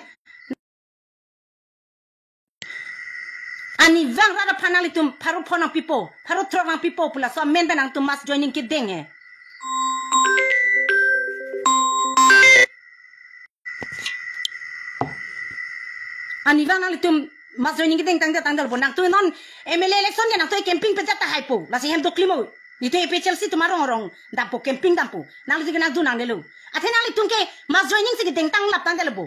Arnivang rat aphan nanglitum pharo pho nangpipo, pharo throk nangpipo pu laso amen pen nangtum mass joining kedeng he. Arnivang nanglitum mass joining kedeng tangdet tangdetlo bo, nangtum non M L A election ke nangtum camping pejat tahai po, lasi hem doklimo. Netum A P H L C atum arong arong dampo, camping dampo. Nanglitum ke nangdun nangnelo. Athe nanglitum ke mass joining si kedeng tanglap tangdetlo bo.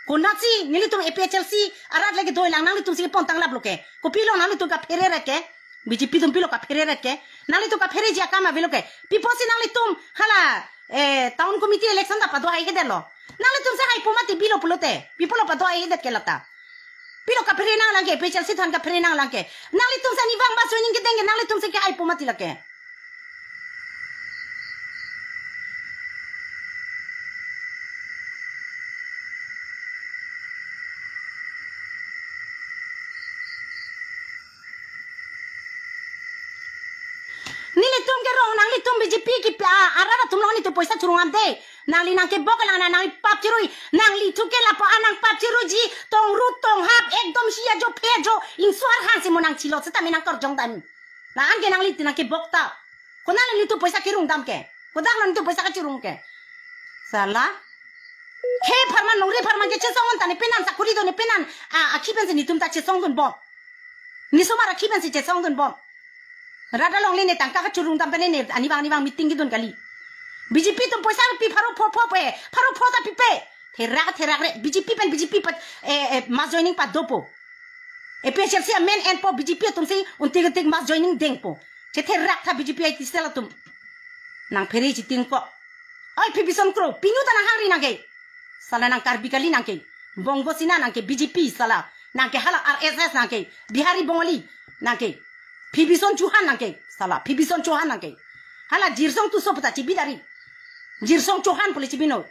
Konatsi nelitum A P H L C arat le kedoilang, nanglitum si kepon tanglaplo ke. Kopilo nanglitum kaphere re ke. B J P atum pilo kaphere re ke. Nanglitum kaphereji akam avelo ke. Pi apotsi nanglitum hala, eh, town committee election ta pado hai kedetlo. Nanglitum si haipo mati, pilo pulote. Pi apotlo pado hai kedet ke lata. Pilo kaphere nanglang ke, A P H L C atum aphan kaphere nanglang ke. Nanglitum si arnivang mass joining kedeng ke, nanglitum si kehaipo mati lake. Nelitum ke rong, nanglitum B J P ke pi-, a, arat atum along netum poisa churung damde. Nangli nangkebok lang, nangli pap chirui. Nangli thu ke lapu-an nangpap chiruiji. Tong rut tong hap, ekdom si ajo phe ajo. Ingso arhan si mo nangchilo seta me nangkorjong dam. La-an ke nangli nangkebok ta. Konat nelitum poisa kirung dam ke. Kodak nelitum poisa kachirung ke. Sala. Khei apharman, longri apharman ke chesong un ta, ne penan sakuri do, ne penan. A, akhi pensi netum ta chesongdun bom. Nisomar akhi pensi chesongdun bom. Rat alongle ne tangka kachurung dam pen ne arnivang arnivang meeting kedun kali. B J P atum poisa pi pharo pho pho pe, pharo pho ta pipe. Therak therak re, B J P pen B J P pat, eh, eh, mass joining padopo. A P H L C amen enpo, B J P atum si untik untik mass joining dengpo. Chetherak tha B J P I T cell atum. Nangphere chitin ko. Oi, Phibison Kro, pinu ta nanghangri nangke. Sala nang Karbi kali nangke. Bongo Sena nangke, B J P sala. Nangke hala R S S nangke. Bihari Bongali nangke. Phibison Chauhan nangke. Sala, Phibison Chauhan nangke. Hala Jirsong Tisso puta chibi dari. Jirsong Chauhan pule chibi noi.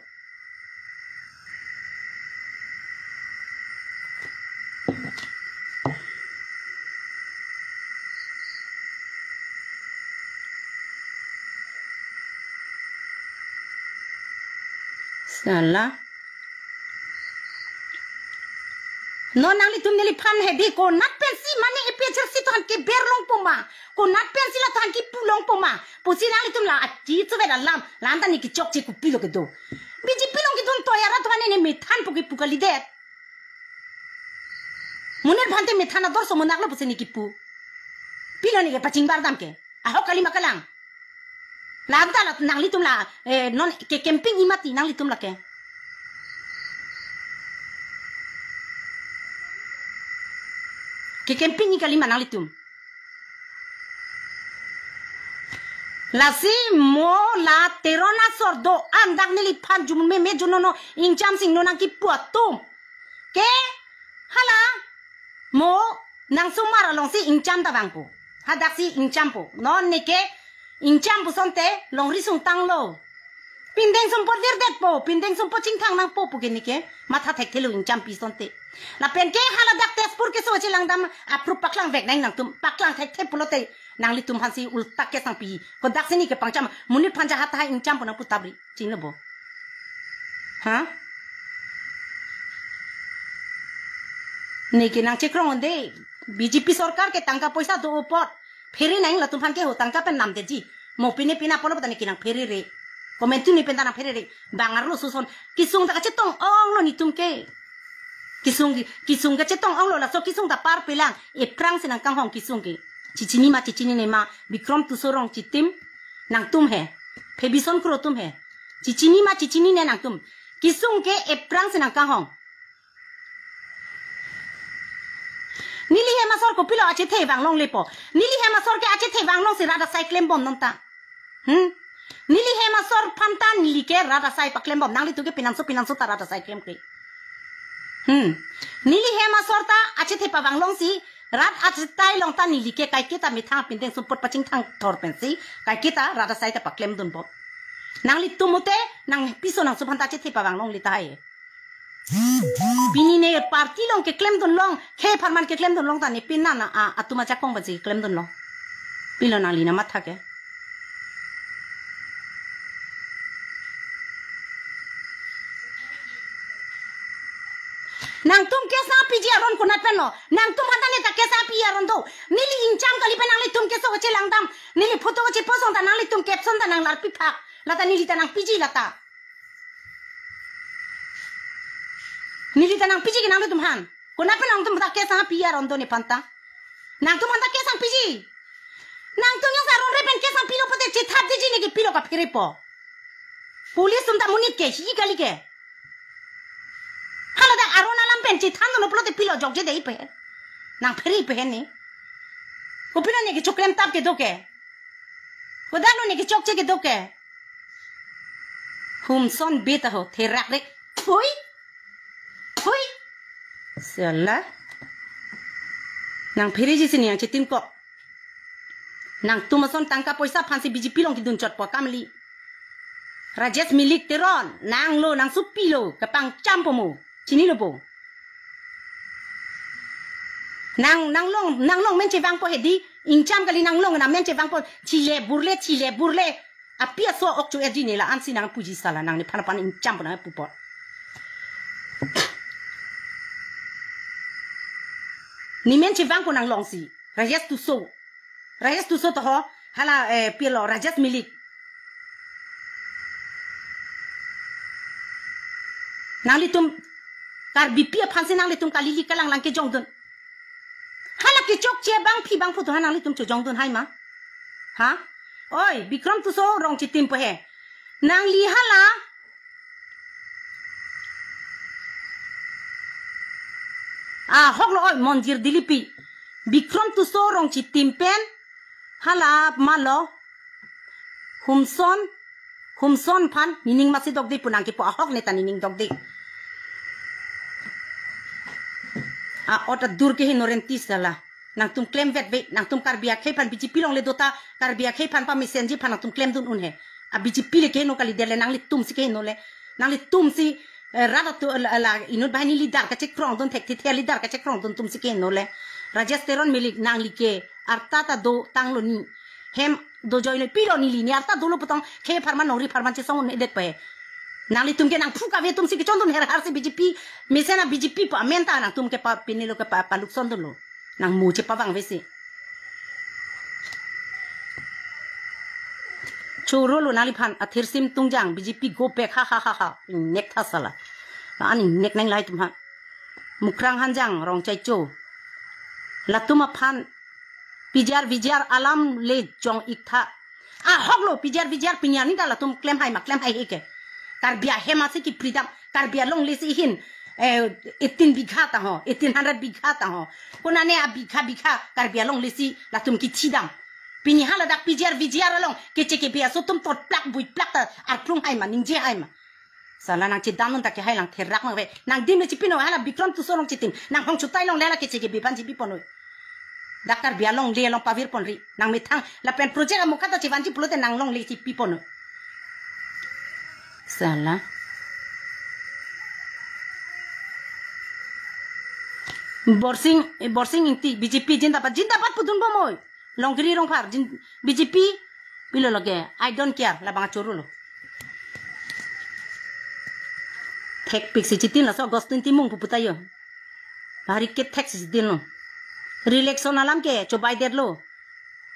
Sala. Non nanglitum neliphan hedi, konat pensi mane A P H L C atum aphan keber longpo ma. Konat pensi la atum aphan kipu longpo ma. Pusi nanglitum la achi chuvet alam. La-an ta ne kechokche kopilo kedo. B J P along kedun toya arat atum aphan ne methanpo kipu kalidet. Monit aphan te methan ador so munak lo pusi ne kipu. Pilo ne kepachingbar dam ke. Ahok kali ma kalang. La-an ta la nanglitum la, eh, non ke camping-i mati nanglitum lake. Ke camping-i kali ma nanglitum. Lasi mo la Teron asor do-an dak neliphan jumung meme junono ingcham sing no nangkipu atum ke hala mo nangsomar alongsi ingcham ta vangpo. Hadaksi ingchampo. Non neke ingcham pusonte longri sungtanglo. Pindeng sumpot virdetpo, pindeng sumpot chingthang nangpo pu ke neke matha thekthelo ingchampi sonte. Lapen ke hala dak Tezpur keso chelangdam aprup paklang vek nang nangtum, paklang thekthe pulote nanglitum aphansi ulta kesangpi. Kodaksi neke pangcham, monit aphan jahat tahai ingcham pu nangpu tabri. Chinglo bo. Ha? Neke nangchekrongdunde, B J P sorkar ke tangka poisa do apot phere nang latum aphan ke ho tangka pen namdeji. Mo pine pina polo ta neke nangpherere. Komantu ni pen ta nangpherere. Bang arlo suson. Kesung ta kachetong-onglo netum ke. Kesung, kesung kachetong-onglo, laso kesung ta parpelang. Ephrangsi nangkanghong kesung ke. Chichinima, chichinine ma, Bikrom Tisso Rongchitim nangtum he. Phe Bison Kro atum he. Chichinima, chichinine nangtum. Kesung ke ephrangsi nangkanghong. Neli hem asor kopilo achethe vanglonglepo. Neli hem asor ke achethe vanglongsi rat asai klembom nonta. Hmm? Neli hem asor aphan ta neli ke rat asai paklembom, nanglitum ke pinanso pinanso ta rat asai klemkle. Hmm. Neli hem asor ta achethe pavanglongsi rat achetai along ta neli ke kaiketa methang pindeng sumpot pachingthang thor pensi kaiketa rat asai ta paklemdunbom. Nanglitum mute nangpiso nangso aphan ta achethe pavanglongle tahai. Pini ne party along keklemdunlong, khei apharman keklemdunlong ta ne pini na a, atum ajakong pensi keklemdunlong. Pilo nangli namatha ke. Nangtum kesapiji aron konat pen lo. Nangtum aphan ta ne ta kesapi aron do. Neli ingcham kali pen nanglitum keso chelangdam. Neli photo chepost ta nanglitum caption ta nanglarpi phak. Lata neli ta nangpiji lata. Neli ta nangpiji ke nanglitum aphan. Konat pen nangtum ta kesapi aron do nephan ta. Nangtum aphan ta kesapiji. Nangtum yang saron re pen kesapilo pote chethapdeji neke pilo kapherepo. Police atum ta monit ke, hi kali ke. Hala dak aron alam pen chethandunlo pulote pilo jokje dei pe. Nangphere pe ne. Kopilo neke choklemtap kedo ke. Kodaklo neke chokche kedo ke. Humson beta ho, therak rek. Phui. Phui. Sala. Nangphereji si ne nangchetin ko. Nangtum ason tangka poisa aphansi B J P along kedun chotpo kamli. Rajesh Milik Teron, nanglo, nangsopilo, kepangchampo mo. Chinilo bo. Nang, nanglong, nanglong men chevangpo hedi, ingcham kali nanglong na men chevangpo, chile burle, chile burle. Api aso ok chu erji ne la-ansi nangpuji sala nang nephan aphan ingchampo nangpupo. Ne men chevangpo nanglongsi. Rajesh Tisso. Rajesh Tisso to ho. Hala, eh, pilo, Rajesh Milik. Nanglitum Karbipi aphansi nanglitum kalili kalanglang kejongdun. Hala kechokche bangphi bangphu to ha nanglitum chojongdun hai ma. Ha? Oi, Bikrom Tisso Rongchitim po he. Nangli hala. Ahoklo oi, Monjir Dilipi. Bikrom Tisso Rongchitim pen. Hala malo. Humson. Humson aphan nening masi dokde pu nangkipu ahok ne ta nening dokde. A-ot adur ke henoren ti sala. Nangtum klemvetve, nangtum Karbi akhei aphan B J P along le do ta, Karbi akhei aphan pamesenji aphan nangtum klemdun un he. A B J P le keheno kalidet le nanglitumsi keheno le. Nanglitumsi, eh, rat atum, eh, la, la, inut banghini leader kachekrongdun thekthe, leader kachekrongdun atumsi keheno le. Rajesh Teron Milik nangli ke arta ta dotanglo ne. Hem dojoine pilo neli ne arta dolo pu tong khei apharman longri apharman chesong un-edet pe. Nanglitum ke nangphu kave atumsi kechondun her harsi B J P mesen a B J P pu amen ta nangtum ke pa pinilo ke pa, paluksondunlo. Nangmu chepavangvesi. Chorolo nangliphan athirsim tungjang B J P go back ha ha ha ha. Ingnek tha sala. La-an ingnek nang lahai atum ha. Mukrang Hanjang Rongchaicho. Latum aphan pijar vijar alam le jong-iktha. Ahoklo pijar vijar pinyani ta latum klemhai ma klemhaihe ke. Karbi ahem asi kipridam. Karbi alonglesi hin, eh, eighteen bigha ta ho, eighteen hundred bigha ta ho. Konane abigha bigha Karbi alonglesi latum kithidam. Pini hala dak P G R, V G R along keche kebi aso atum tot plak bui plak ta arklung hai ma, ningje hai ma. Sala nang chedam un ta kehai lang therak ma ve. Nang dim le chipi noi, hala Bikram Tisso along chitim. Nang hong chutai longle hala keche kebi aphan chipi pon noi. Dak Karbi alongle along pavir pon ri. Nang methang lapen project amokha ta chevanji pulote nang longle chipi pon noi. Sala. Borsing, eh, Borsing Ingti, B J P jindabad, jindabad pudun bomoi. Longkiri Rongphar, jin, B J P, pilo lage, I don't care, labang achoro lo. Thekpik si chitin laso August twenty mung pupu ta yo. Hari ke thek si chitin lo. Re-election alam ke, chobai det lo.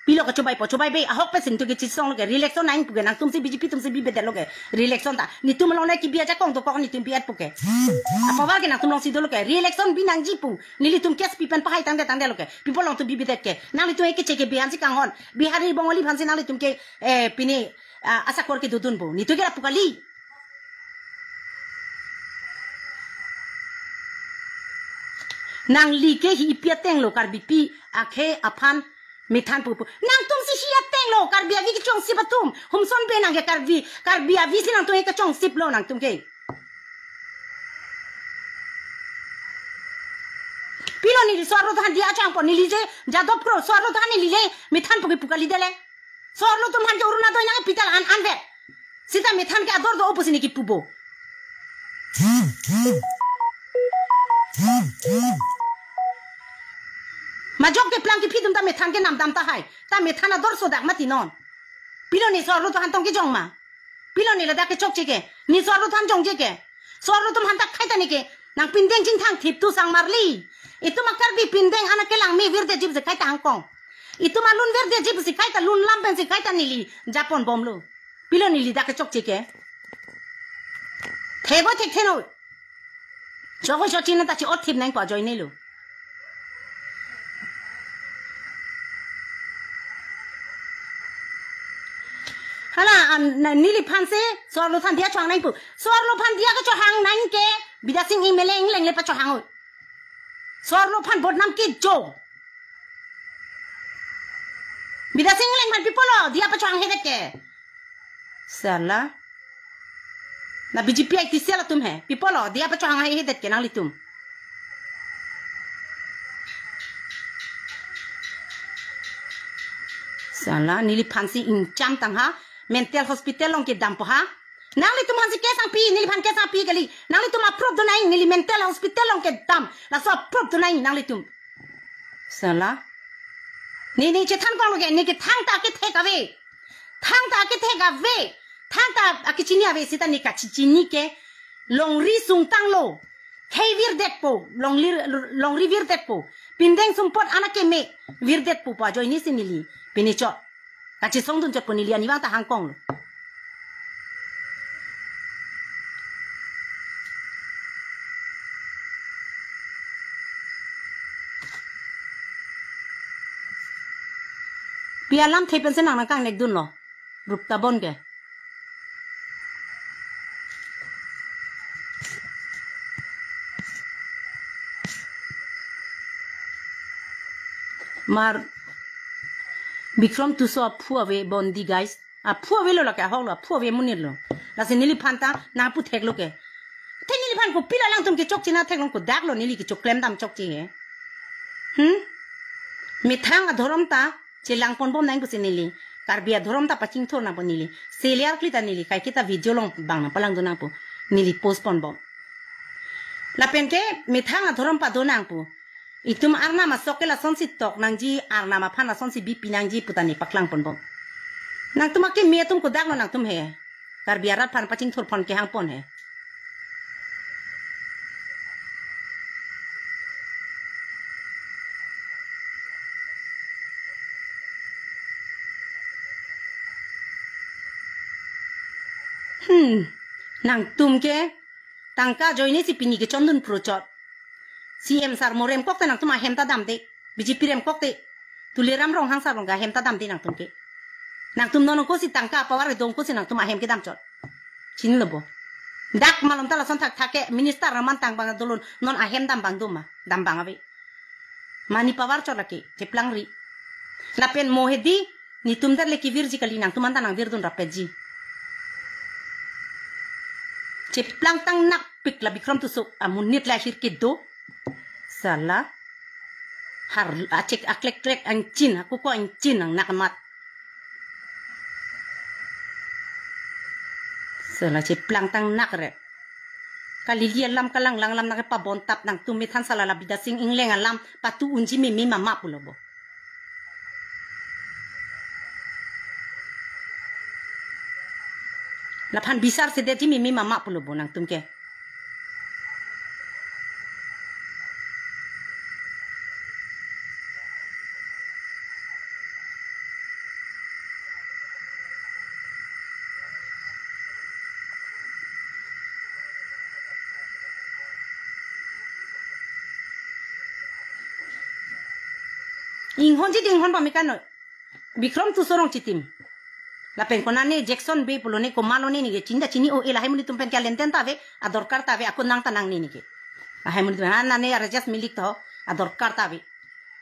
Pilo ke chobaipo, chobaibe, ahokpet si nitum ke chisong lo ke, re-election nang pu ke, nangtum si B J P atum si bibedet lo ke, re-election ta. Nitum along le kebi ajakong dokok nitum bi-et pu ke. Apower ke nangtum alongsi dolo ke, re-election bi nangji pu. Nelitum case pi pen pahai tangdet tangdet lo ke. People along atum bibedet ke. Nanglitum ke keche kebi aphan si kanghon. Bihari Bongali aphan si nanglitum ke, eh, pini, ah, asakor kedodun bo. Nitum ke lapu kali. Nangli ke hi ipi ateng lo Karbipi akhei aphan methan pupu. Nangtum si hi ateng lo Karbi avi kechongsip atum. Humson be nang ke Karbi, Karbi avi si nangtum ke kechongsip lo nangtum ke. Pilo neli so-arlo aphan diya changpo, neli je Jadov Kro so-arlo aphan neli le methan pu ke pu kali dele. So-arlo atum aphan ke Orunodoi nang pital an anvet. Sita methan ke ador do-o pusi ne kipu bo. Majok keplang kephi atum ta methan ke namdam tahai. Ta methan ador so dak mati non. Pilo ne so-arlo atum aphan tong kejong ma. Pilo ne ladak kechokche ke. Ne so-arlo atum aphan jongje ke. So-arlo atum aphan ta khai ta ne ke. Nang pindeng chingthang thip tu sang marli. Itum a Karbi pindeng anak kelang me virdetji pusi khai ta hangkong. Itum alun virdetji pusi khai ta lun lam pensi khai ta neli japon bomlo. Pilo neli dak kechokche ke. Thebo thekthe noi. Chokoi chokche nang ta chi-ot thip nangpo ajoine lo. Hala, an, na, neliphan si so-arlo aphan diya chohang nangpo. So-arlo aphan diya kechohang nang ke, Bidya Sing M L A ingleng le pachohang oi. So-arlo aphan vote nam kejo. Bidya Sing ingleng aphan pi apotlo diya pachohang hedet ke. Sala. Na B J P I T cell atum he. Pi apotlo diya pachohang hedet ke nanglitum. Sala, neliphan si ingcham tang ha. Mental hospital along kedampo ha. Nanglitum aphan si case nangpi, neliphan case nangpi kali. Nanglitum a-proof do nang, neli mental hospital along kedam. Laso a-proof do nang nanglitum. Sala. Ne, ne chethan kong lo ke, ne ke thangta kethek ave. Thangta kethek ave. Thangta akechini ave sita ne kachechini ke. Longri sungtang lo. Khei virdetpo, longri, longri virdetpo. Pindeng sumpot anak keme virdetpo pu ajoine si neli. Pini chot. Kachesongdun chotpo neli arnivang ta hangkong lo. Pi alam thek pensi nang nangkangnek dunlo. Rup ta bon ke. Mar Bikram Tisso aphu ave bondi guys. Aphu avelo lake ahok lo, aphu ave amonit lo. Lasi neliphan ta nangpu thek lo ke. Te neliphan kopilo alangtum kechokche nang thek long kodak lo neli kechoklem dam chokche he. Hmm? Methang adhorom ta chelang pon bom nang pusi neli. Karbi adhorom ta pachingthur nangpo neli. Seliar kli ta neli kaiketa video along bang nangpalang do nangpo. Neli post pon bom. Lapen ke methang adhorom pado nangpo. Itum arnam asok ke lasonsi tok nangji, arnam aphan lasonsi bipi nangji pu ta ne paklang pon bom. Nangtum akeme atum kodak lo nangtum he. Karbi arat aphan pachingthur pon kehang pon he. Hmm, nangtum ke tangka ajoine si pini kechondun phruchot. C M sar mo remkok te nangtum ahem ta damde. B J P remkok te. Tuliram Ronghang sar along ke ahem ta damde nangtum ke. Nangtum non kosi tangka power dong kosi nangtum ahem kedam chot. Chinilo bo. Dak malom ta lason thakthak ke minister ra mantang bang dolun non ahem dam bang doma. Dam bang ave. Mani power chot lake. Cheplang ri. Lapen mo hedi Netum det le kevirji kali, nangtum anta nangvirdun rapetji. Cheplangtang nakpik la Bikrom Tisso amonit la ahir kedo. Sala. Har achek aklekklek angchin, akuko angchin nangnak amat. Sala cheplangtang nak re. Kalili alam kalanglang alam nangkepabontap, nangtum methan sala la Bidya Sing Engleng alam patu unji meme mama pulo bo. Laphan bisar sedetji meme mama pulo bo nangtum ke. Inghonji ding hon pamika noi. Bikrom Tisso rong chitim. Lapen konane Jackson Bey pulo ne komatlo ne neke chinda chini o e lahai monit atum pen ke alenten ta ave, adorkar ta ave, ako nang ta nang ne neke. Lahai monit atum, ha nane Rajesh Malik to, adorkar ta ave.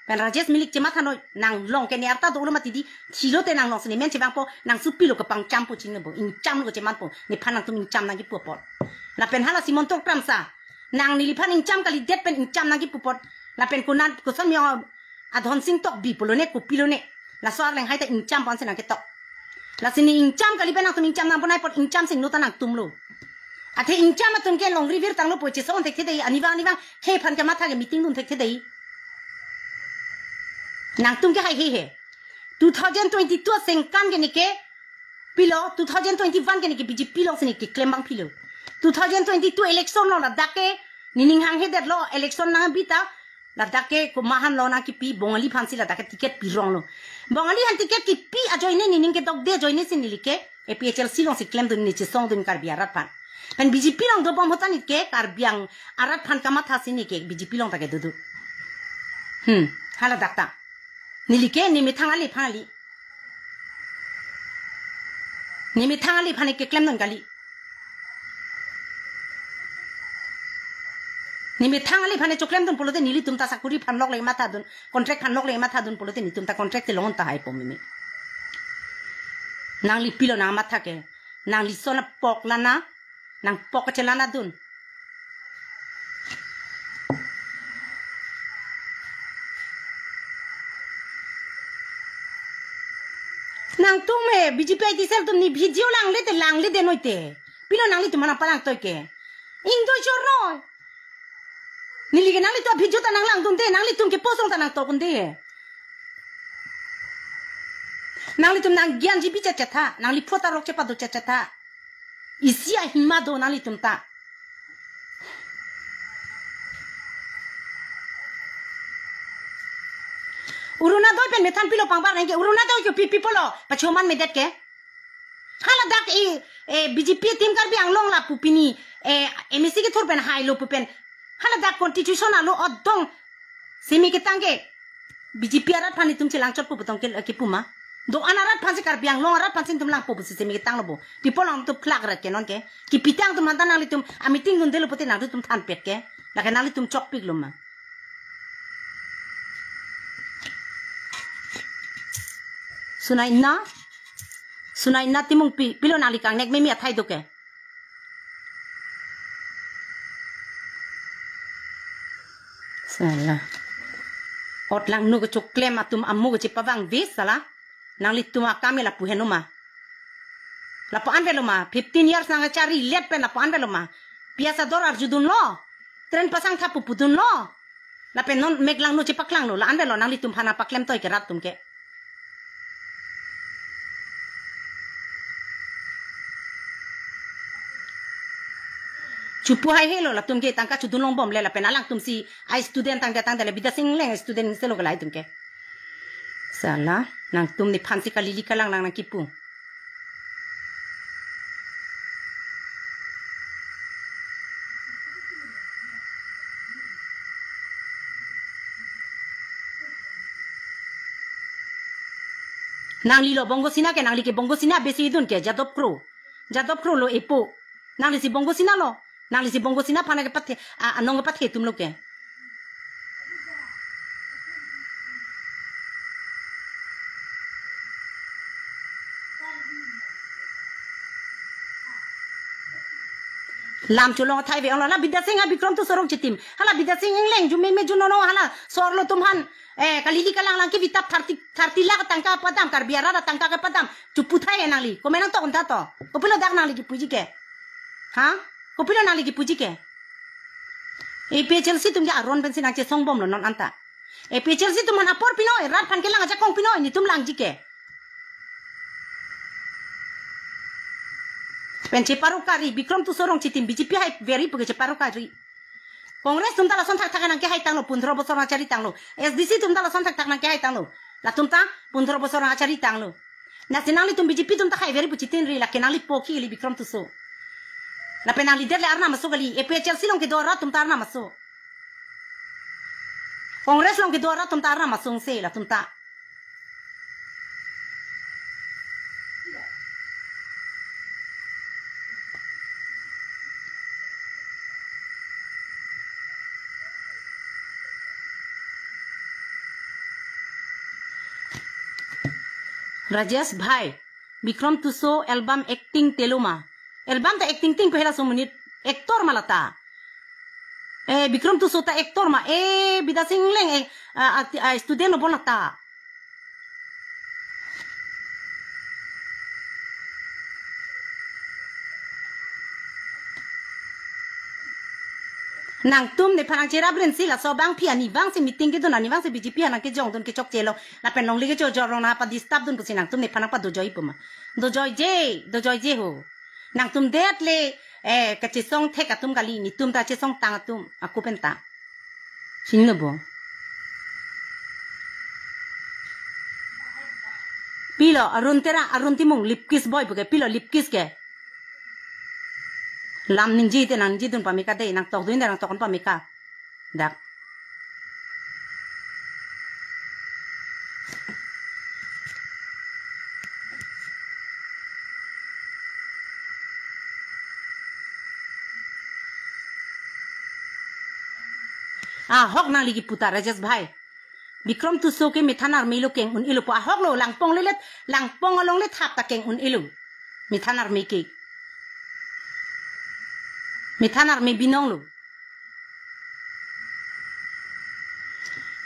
Pen Rajesh Malik chematha noi, nang long ke ne arta do ulo mati di, thilo te nang long si ne men chevangpo, nang supi lo kepangchampo chinine bo, ingcham lo chemanpo, nephan nangtum ingcham nangkipu apot. Lapen hala Himanta Kramsa, nang neliphan ingcham kalidet pen ingcham nangkipu apot. Lapen konan, koson mi ong, Adhon Sing Tokbi pulo ne, kopilo ne. Laso arleng hai ta ingcham ponsi nangketok. Lasi ne ingcham kali pen nangtum ingcham nangponai apot ingcham sing nota nangtum lo. Athe ingcham atum ke longri virtanglo po chesong thekthedei, anivang anivang khei aphan kematha ke meeting dun thekthedei. Nangtum ke hai he he. Two thousand twenty-two asengkan ke neke pilo, two thousand twenty-one ke neke B J P alongsi neke klembang philo. Two thousand twenty-two election lo ladak ke nening hanghe detlo election nangbi ta ladak ke komahan lo nangkipi Bongali aphansi ladak ke ticket pirong lo. Bongali aphan ticket kipi ajoine nening kedokde ajoine si neli ke A P H L C alongsi klemdun ne chesongdun Karbi arat aphan. Pen B J P along dobom ahut ta neke Karbi ang arat aphan kamathasi neke B J P along ta kedodo. Hmm, hala dak ta. Neli ke ne methang ale aphan kali. Ne methang ale aphan ne keklemdun kali. Ne methang ale aphan ne choklemdun pulote nelitum ta sakuri aphan lok le mathadun, contract aphan lok le mathadun pulote netum ta contract te long tahai po meme. Nangli pilo nangmatha ke. Nangli son apok lana, nangpok kachelanadun. Nangtum he B J P I T cell atum ne video langle te langle de noi te. Pilo nanglitum mana palang toi ke. Ingdoi chor noi. Neli ke nanglitum video ta nanglangdunde, nanglitum ke posong ta nangtokdunde. Nanglitum nang gyan jibi chetchetha, nangli phota rok chepado chetchetha. Isi ahima do nanglitum ta. Orunodoi pen methan pilo pangbar nangke, Orunodoi ke pi pi pulo, pachoman medet ke. Haladak i, eh, B J P Team Karbi Anglong lapu pini, eh, M A C kethur pen hailo pu pen. Haladak constitution alo odong semi ketang ke. B J P arat aphan netum chelangchot pu putong ke, ke puma. Do-an arat aphansi Karbi Anglong arat aphansi netum langpo pusi semi ketanglo bo. People ang tu plak rat ke non ke. Kipitang atum aphan ta nanglitum a meeting dundelo pute nangtum thanpet ke. Lake nanglitum chokpiklo ma. Sunaina. Sunaina Timungpi, pilo nangli kangnek meme athai do ke. Sala. Ot langno kechoklem atum amu kechepavangve sala. Nanglitum akam ke lapu henlo ma. Lapu-an avelo ma. Fifteen years nangchari let pen lapu-an avelo ma. Piyaj ador arjudunlo. Train pasang tha pu pudunlo. Lapen non mek langno chepaklanglo, la-an avelo nanglitum aphan paklem toi ke rat atum ke. Chupu hai helo latum ke tangka chudun longbom le lapen alangtum si ai student tangte tangte le Bidya Sing Engleng student selo ke lahai atum ke. Sala, nangtum nephansi kalili kalang nang nangkipu. Nangli lo Bongo Sena ke, nangli ke Bongo Sena besi idun ke Jadov Kro. Jadov Kro lo epo. Nangli si Bongo Sena lo. Nangli si Bongo Sena aphan kepathe, a, anong kepathe atum lo ke. Lam cholong athai ave ong lo, hala Bidya Sing ha Bikrom Tisso arong chitim. Hala Bidya Sing Engleng, ju meme ju nono, hala sor lo atum aphan. Eh, kalili kalanglang kevitap thirty, thirty lakh tangka padam, Karbi arat atangka kepadam. Chu puthai nangli. Komat nangtok un tha to. Kopilo dak nangli kipuji ke? Ha? Kopilo nangli kipuji ke? A P H L C atum ke aron pensi nangchesong bom lo non anta. A P H L C atum aphan apor pinoi, rat aphan kelang ajakong pinoi, netum langji ke. Pen cheparokari, Bikrom Tisso arong chitim B J P hai veri pu ke cheparokari. Congress atum ta lason thakthak nangkehai tanglo, pundro bosor nangchari tanglo. S D C atum ta lason thakthak nangkehai tanglo. Latum ta pundro bosor nangchari tanglo. Lasi nanglitum B J P atum ta hai veri pu chitin ri, lake nangli poki li Bikrom Tisso. Lapen nangli det le arnam aso kali, A P H L C along kedo arat atum ta arnam aso. Congress along kedo arat atum ta arnam asong se latum ta. Rajesh bhai, Bikrom Tisso album acting telo ma? Album ta acting ting pehela so monit, actor ma lata. Eh, Bikrom Tisso ta actor ma? Eh, Bidya Sing Engleng, eh, ah, ah, ah, student lo bon lata. Nangtum nephan nangcherap rinsi, laso abangpi arni vangsi meeting kedun, arni vangsi B J P aphan nangkejongdun kechokche lo. Lapen longle kechojor rong nangpa disturb dun pusi nangtum nephan nangpadojoiji pu ma? Dojoije, dojoije ho. Nangtum det le, eh, kachesong thek atum kali, netum ta chesong tang atum, ako pen ta. Chinilo bo. Pilo, Arun Terang, Arun Timung, lip kiss boy pu ke, pilo lip kiss ke. Lam ningje te nangjedun pame ka dei, nangtokdun te nangtok pame ka. Dak. Ahok nangli kipu ta Rajesh bhai. Bikrom Tisso ke methan armei lo, keng un-elo pu ahok lo, langpong lelet, langpong along le thap ta keng un-elo. Methan armei ke. Methan armei binong lo.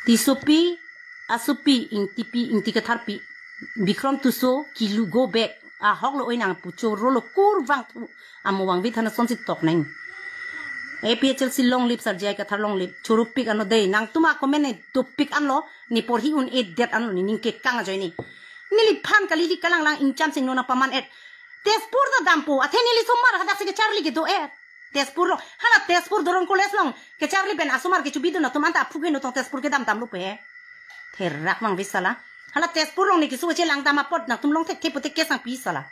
Tissopi, asopi, Ingtipi, Ingti Katharpi, Bikrom Tisso, kilu go back. Ahok lo oi nangpu, choro lo kurvangthu, amo vangve tha na sonsi tok nang. A P H L C long live, sir J I Kathar long live, choro pik ano dei, nangtum acomment ne dopik anlo, ne porhi un-edet anlo, ne ning kekang ajoine. Neliphan kalili kalanglang ingchamsi non nangpaman-et. Tezpur ta dampo, athe neli osomar hadak si kecharli kedo-et. Tezpur along, hala Tezpur Doron College along kecharli pen asomar kechobidun atum anta aphu keheno tong Tezpur kedam damlo pe. Therak vangve sala. Hala Tezpur along ne keso kechelang dam apot nangtum longthek the pute kesang pi sala.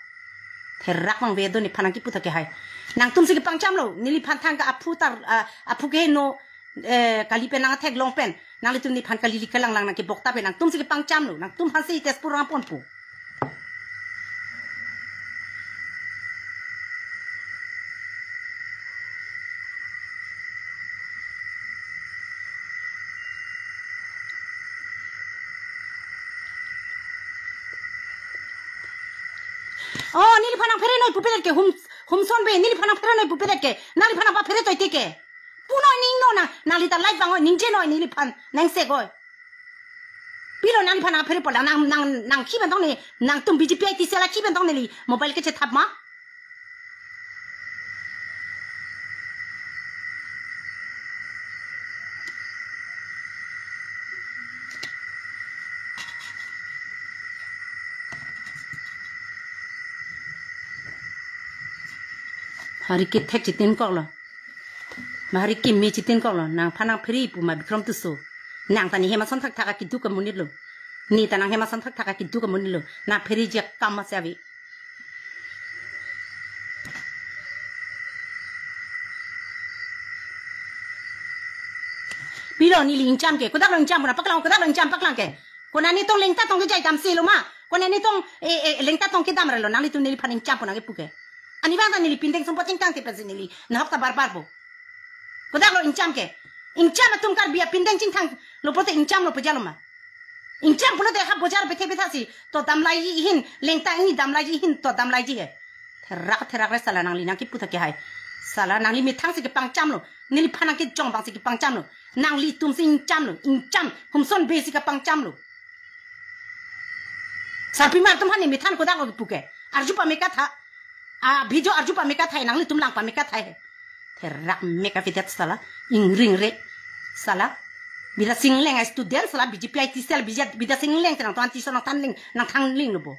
Therak vangve do, nephan nangkipu ta ke hai. Nangtumsi kepangchamlo, neliphan thangka aphu tar, ah, aphu keheno, eh, kali pen nangtheklong pen. Nanglitum nephan kalili kalanglang nangkebok ta pen nangtumsi kepangchamlo, nangtum aphansi Tezpur nangponpo. Oh, neliphan nangphere noi pupedet ke, hum, humson be, neliphan nangphere noi pupedet ke, nangliphan nangpaphere toi te ke. Punoi ning no na, nangli ta live vangoi, ningjenoi neliphan, nangsegoi. Pilo nangliphan nangphere pol, nang, nang, nang kiben tong ne, nangtum B J P I T cell a kiben tong neli mobile kechethap ma? Hari kethek chitin koklo. Ma hari kimi chitin koklo. Nangphan nangphere pu ma Bikrom Tisso. Nang ta ne hem ason thakthak akeduk amonit lo. Ne ta nang hem ason thakthak akeduk amonit lo. Nangphereji akam masi ave. Pilo neli ingcham ke, kodak lo ingcham puna paklang, kodak lo ingcham paklang ke. Konat netum lengta tong kejai damsi lo ma. Konat netum, eh, eh, lengta tong kedam ra lo, nanglitum neliphan ingcham puna kepu ke. Arnivang ta neli pindeng sumpot chingthang te pensi neli nahok ta barbar po. Kodak lo ingcham ke. Ingcham atum Karbi apindeng chingthang lo pote ingcham lo pejalo ma. Ingcham pulote ha bojar bethe bethasi to damlaiji ahin, lengta ingni damlaiji ahin to damlaiji he. Therak therak re sala nangli nangkipu ta ke hai. Sala nangli methang si kepangchamlo. Neliphan nangkejong abang si kepangchamlo. Nanglitum si ingchamlo. Ingcham. Humson be si kepangchamlo. Sarpimar atum aphan ne methan kodak lo kepu ke. Arju pame katha. A video arju pame katha, nanglitum lang pame katha he. Therak mek avedet sala. Ingring re. Sala. Bida Singleng a student sala B J P I T cell, Bida, Bida Singleng tenang tuan tison nangthanling, nangthanling lo bo.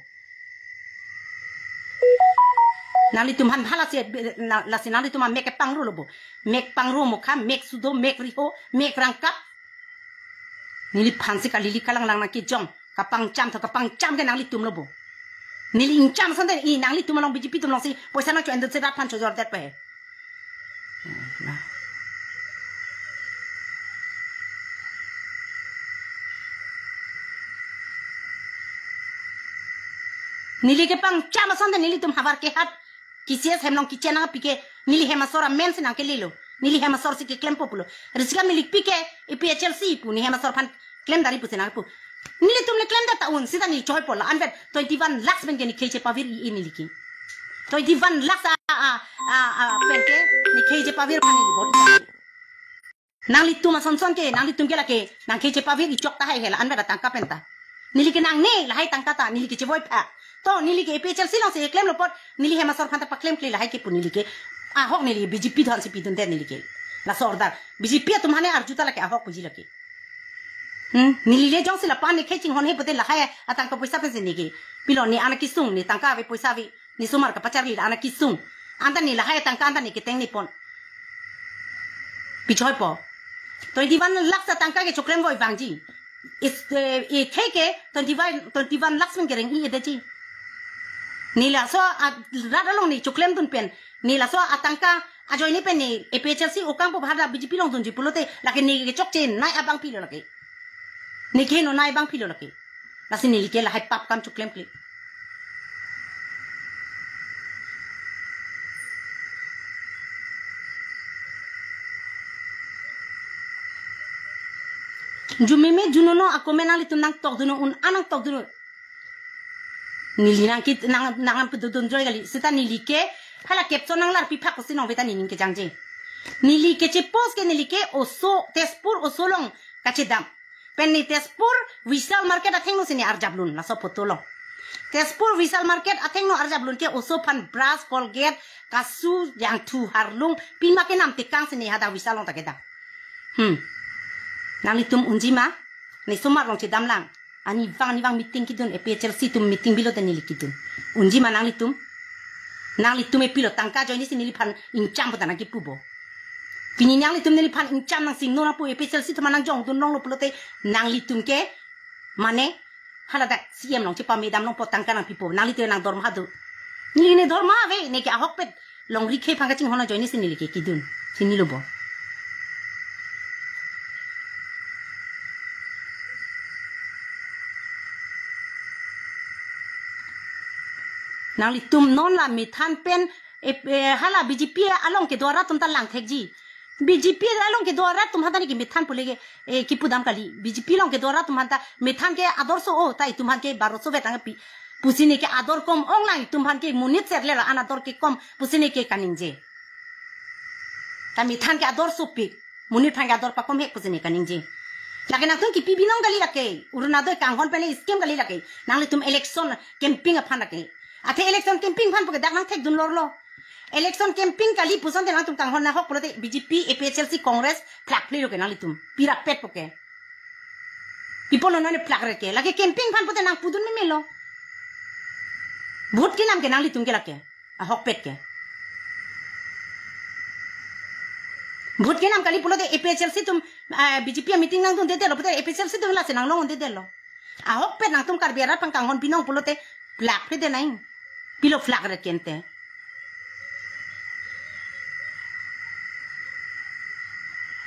Nanglitum aphan bhala si, na, lasi nanglitum amek kepangro lo bo. Mek pangro mokha, mek sudo, mek riho, mek rangkap. Neliphan si kalili kalanglang nangkejong. Kapangcham tho, kapangcham ke nanglitum lo bo. Neli ingcham asonte, i nanglitum along B J P atum along si poisa nangcho-en dun si rat aphan chojordet pe. Neli kepangcham asonte nelitum havar kehat K C S hem along kitchen nangpi ke neli hem asor amen si nangkelelo. Neli hem asor si keklempo pulo. Risikam neli pi ke A P H L C pu, ne hem asor aphan klem dari pusi nangpu. Nelitum le klemdet ta un, sita neli choipo la anvet twenty-one lakhs pen ke ne khei chepavir-i neli ke. Twenty-one lakhs a, a, a, a, pen ke ne khei chepavir aphan neli bor-i. Nanglitum asonson ke, nanglitum ke lake, nangkhei chepavir-i chok tahai he la anvet atangka pen ta. Neli ke nangne lahai tangka ta, neli ke chevoi pha. To, neli ke A P H L C along si klemlo apot, neli hem asor aphan ta paklemkle lahai kepu neli ke. Ahok neli B J P atum aphan si pidundet neli ke. Laso order. B J P atum aphan ne arju ta lake ahok puji lake. Hmm, neli le jongsi lapu-an ne khei chinghon he pute lahai atangka poisa pen si ne ke. Pilo ne an akesung, ne tangka ave poisa ave. Ne osomar kapacharli an akesung. Anta ne lahai tangka anta ne keteng ne pon. Pi choipo. Twenty-one lakhs atangka ke choklem voi vangji. Is, eh, eh, khei ke twenty-one, twenty-one lakhs pen kereng-i-edetji. Ne laso a, rat along ne choklemdun pen. Ne laso atangka ajoine pen ne A P H L C okang po bhada B J P along dunji pulote lake ne ke chokche nai abangpi lo lake. Ne keheno nai abangpi lo lake. Lasi neli ke lahai pap kam choklemkle. Jumeme junono a-comment nanglitum nangtokdunnon, un-an nangtokdunnon. Neli nangkit nang nang pidodon joy kali. Sita neli ke hala caption nanglarpi phak pusi nong veta nening kejangje. Neli ke chepost ke neli ke oso, Tezpur oso along kachedam. Pen ne Tezpur Vishal Market athengno si ne arjaplun laso photo lo. Tezpur Vishal Market athengno arjaplun ke oso aphan brush, Colgate, kasu, jangthu, harlung, pima kenam tekang si ne hadak Vishal along ta kedam. Hmm. Nanglitum unji ma? Ne osomar along chedam lang. Ani vang, ani vang meeting kedun, A P H L C atum meeting bilo ta neli kedun. Unji ma nanglitum? Nanglitum epilo tangka ajoine si neliphan ingcham puta nangkipu bo. Pini nanglitum neliphan ingcham nang singno nangpu A P H L C atum aphan nangjongdun longlo pulote nanglitum ke mane haladak C M along chepamedam longpo tangka nangpipo. Nanglitum nang dorma do. Neli ne dorma ave, ne ke ahokpet longri khei aphan kachinghon ajoine si neli ke kedun. Chinilo bo. Nanglitum non la methan pen, eh, eh, hala B J P along kedo arat atum ta langthekji. B J P along kedo arat atum aphanta ne ke methan pule ke, eh, kipudam kali. B J P along kedo arat atum aphanta methan ke adorso o, ta itum aphan ke baroso vetang pi. Pusi ne ke ador kom ong lang, itum aphan ke monit serle la an ador kekom pusi ne ke kaningje. Ta methan ke adorso pik, monit aphan ke ador pakom hek pusi ne kaningje. Lake nangtum kipi binong kali lake, Orunodoi kanghon pen scheme kali lake. Nanglitum election campaign aphan lake. Athe election campaign aphan puke dak nangthekdun lorlo. Election campaign kali pusonte nangtum kanghon nahok pulote B J P, A P H L C, Congress, phlakphli lo ke nanglitum. Pirapet puke. People lo nane phlakre ke. Lake campaign aphan pute nangpudun memelo. Vote kenam ke nanglitum ke lake. Ahokpet ke. Vote kenam kali pulote A P H L C atum, ah, B J P meeting nangdundedetlo pulote A P H L C atum lasi nanglongdundedetlo. Ahokpet nangtum Karbi arat aphan kanghon binong pulote phlakphli de nang. Pilo phlakre kente.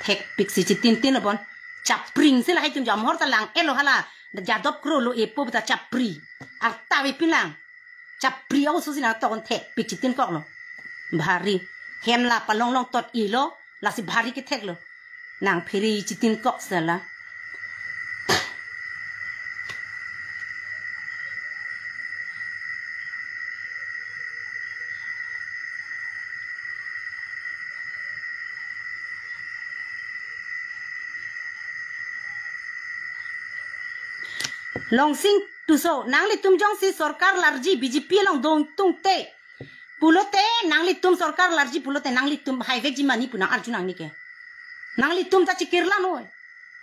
Thekpik si chitintin lo bon. Chapring si lahai atum jamhor ta lang-etlo hala. Jadop kro lo epo ta chapri. Arta ave pilang. Chapri aoso si nangtokon thekpik chitinkoklo. Bhari. Hem la palonglong tot-ilo. Lasi bhari ketheklo. Nang phere chitinkok sala. Longsing Tisso, nanglitum jongsi sorkar larji B J P along dongtungte pulote, nanglitum sorkar larji pulote, nanglitum haivekji ma ne pu nang-arju nangne ke. Nanglitum ta chikirla noi.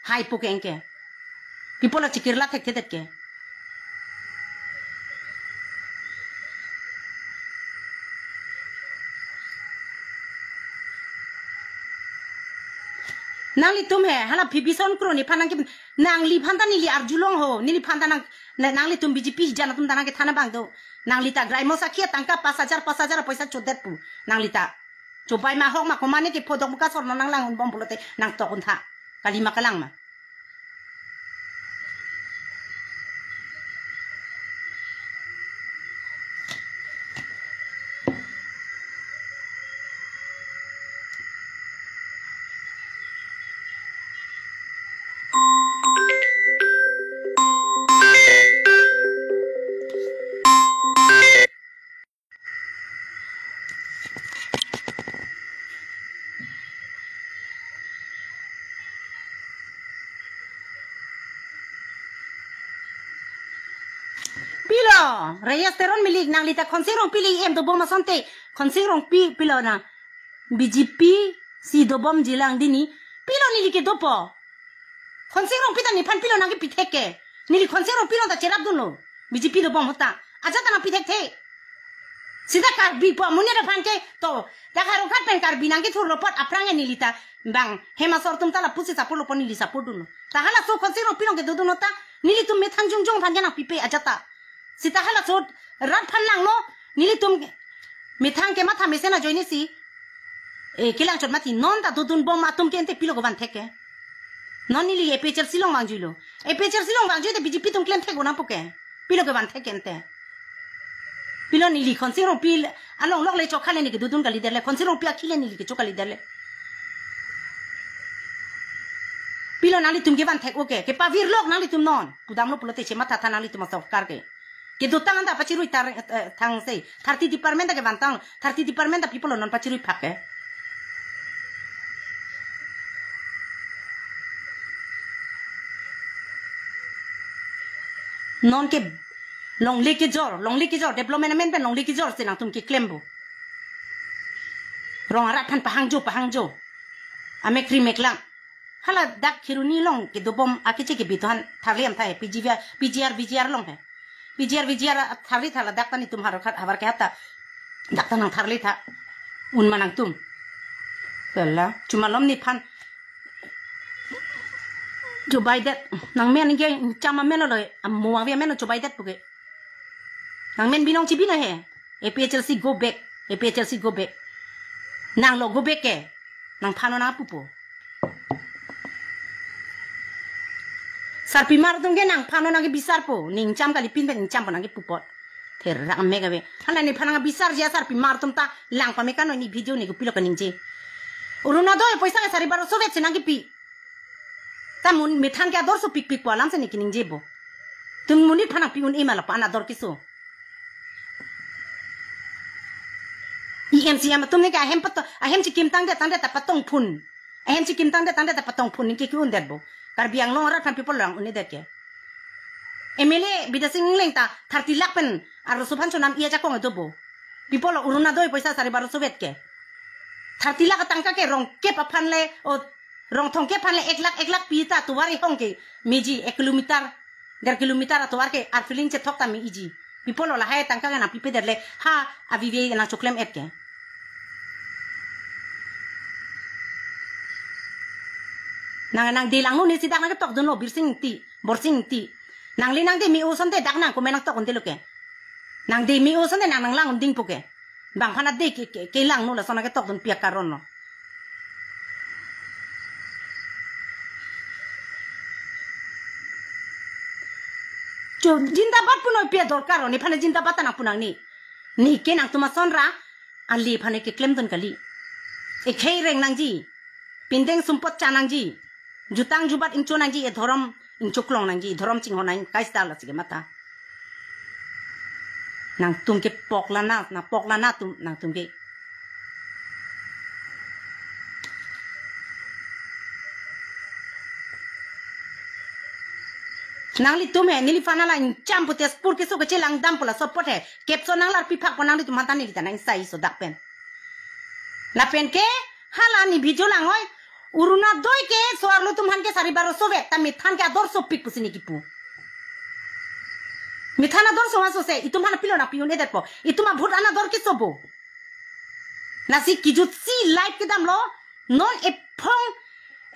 Hai pu ke anke. People chikirla thekthedet ke. Nanglitum he, hala Bibison Kro nephan nangke, nangliphan ta neli arjulong ho, neliphan ta nang, na-, nanglitum B J P jan atum ta nangkethan abang do. Nangli ta graimo sakhi atangka pas hajar, pas hajar apoisa chodet pu. Nangli ta. Chobai ma ahok ma komane ke phodok muka sorno nanglang unbom pulote nangtok untha. Kali ma kalang ma. Pilo, Reyes Teron milik, nanglita Khonsing Rongpi le-em dobom asonte, Khonsing Rongpi pilo na, B J P si dobomji lang dini, pilo neli ke dopo. Khonsing Rongpi ta nephan pilo nangkepithek ke. Neli Khonsing Rongpi along ta cherapdunlo. B J P dobom ahut ta. Ajat ta nangpithekthe. Sita Karbi po amonit aphan ke to. Dak Howraghat pen Karbi nangkethurlo apot aphrang ke neli ta bang hem asor atum ta lapusi support lo apot neli support dunlo. Ta halaso Khonsing Rongpi along kedodun ahut ta nelitum methang jongjong aphan ke nangpipe ajat ta. Sita halaso rat aphan langno, nelitum methang kematha mesen ajoine si, eh, kelang chot mati, non ta dodunbom atum ke ante pilo kevan thek ke. Non neli A P H L C along vangjuilo. A P H L C along vangjuite B J P atum klem thek unang pu ke. Pilo kevan thek ke ante. Pilo neli Khonsing Rongpi along lok le chokha le neli kedodun kalidet le, Khonsing Rongpi akhei le neli kecho kalidet le. Pilo nanglitum kevan thek-o ke, kepavirlok nanglitum non. Pudamlo pulote chemathatha nanglitum asorkar ke. Kedotang anta pachirui tar, eh, thang sei. Thirty department ta kevantang, thirty department ta people non pachirui phak ke. Non ke longle kejor, longle kejor, development pen longle kejor si nangtum keklem bo. Rong arat aphan pahangjo, pahangjo. Amek ri mek lang. Hala dak Kheroni along kedobom akeche kebi atum aphan tharli amtha he, P G R, P G R, V G R along he. P G R, V G R tharli tha ladak ta netum har khat havar kehat ta. Dak ta nangtharli tha. Un ma nangtum. Kala, chuma malom nephan. Chobaidet, nangmen ke chama menlo, amo vangve menlo chobaidet pu ke. Nangmen binong chibino he. A P H L C go back. A P H L C go back. Nanglo go back ke. Nangphan-o nangpupo. Sarpimar atum ke nangphan-o nangkebisarpo. Ningcham kali pin pen ningchampo nangkepu apot. Therak mek ave. Hala nephan nangbisarji asarpimar atum ta lang pame kano ne video ne kopilo kaningje. Orunodoi apoisa ke sari baro sovet si nangkepi. Ta mo methang ke ador sopikpik pu alam si ne keningje bo. Tum monit aphan nangpi un-e ma lapu-an ador keso. E M C M atum ne ke ahem pato, ahem chikim tangdet tangdet ta patongphun. Ahem chikim tangdet tangdet ta patongphun ne ke ke-undet bo. Karbi Anglong arat aphan people lang un-edet ke. M L A Bidya Sing Engleng ta thirty lakh pen arloso aphan chonam-i ajakong do bo. People Orunodoi apoisa sari baro sovet ke. Thirty lakh atangka ke rong kep aphan le, o, rong thomkep aphan le ek lakh, ek lakh pi ta tovar ihong ke meji ek kilometer, der kilometer atovar ke arfiling chethok ta me-iji. People lahai atangka ke nangpipedet le ha avive nangchoklem-et ke. Nang, nangde langno ne si dak nangketokdunlo Birsing Ingti, Borsing Ingti. Nangle nangde me-o asonte dak nang komen nangtok undelo ke. Nangde me-o asonte nang nanglang undingpo ke. Bang aphan ade ke, ke, kelangno lason nangketokdun pi akaron lo. Cho, jindabad pu noi pi adorkar lo, nephan jindabad ta nangpu nangne. Ne ke nangtum ason ra, ale aphan keklemdun kali. Ekhei reng nangji. Pindeng sumpot cha nangji. Jutang jubat ingcho nangji, edhorom ingchoklong nangji, edhorom chinghon nang kaista lasi kematha. Nangtum ke pok lana, nangpok lana atum, nangtum ke. Nanglitum he, neliphan hala incham pute Spur keso kechelang dampo laso apot he. Caption nanglarpi phakpo nanglitum aphan ta neli ta nang sai so dak pen. Lapen ke hala ne video lang-oi. Arunodoi keso arlo atum aphan ke sari baro so vet ta methan ke ador sopik pusi ne kipu. Methan ador so ma so se, itum aphan pilo nangpi-un-edetpo. Itum abhut an ador keso bo. Lasi kejutsi live kedamlo, non ephong,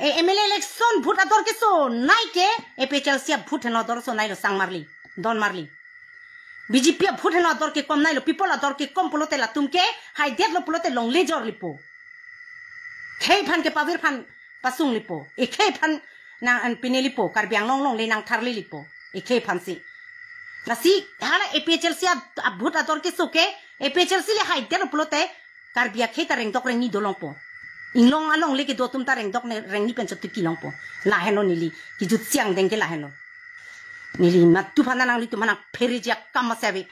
eh, M L A election vote ador kesonei ke, A P H L C a-vote henlo ador soneilo, sang marli, don marli. B J P a-vote henlo ador kekomneilo, people ador kekom pulote latum ke, haidetlo pulote longle jorlipo. Khei aphan ke pavir aphan pasunglipo. Ekhei aphan nang an pinelipo, Karbi Anglong longle nangtharlelipo. Ekhei aphansi. Lasi, hala A P H L C a, a-vote ador keso ke, A P H L C le haidetlo pulote, Karbi akhei ta rengdok rengni dolongpo. Inglong alongle kedo atum ta rengdok ne rengni pen chot kelongpo. Lahenlo neli, kejutsi angdeng ke lahenlo. Neli matu aphan nanglitum aphan nangphere ji akam masi ave.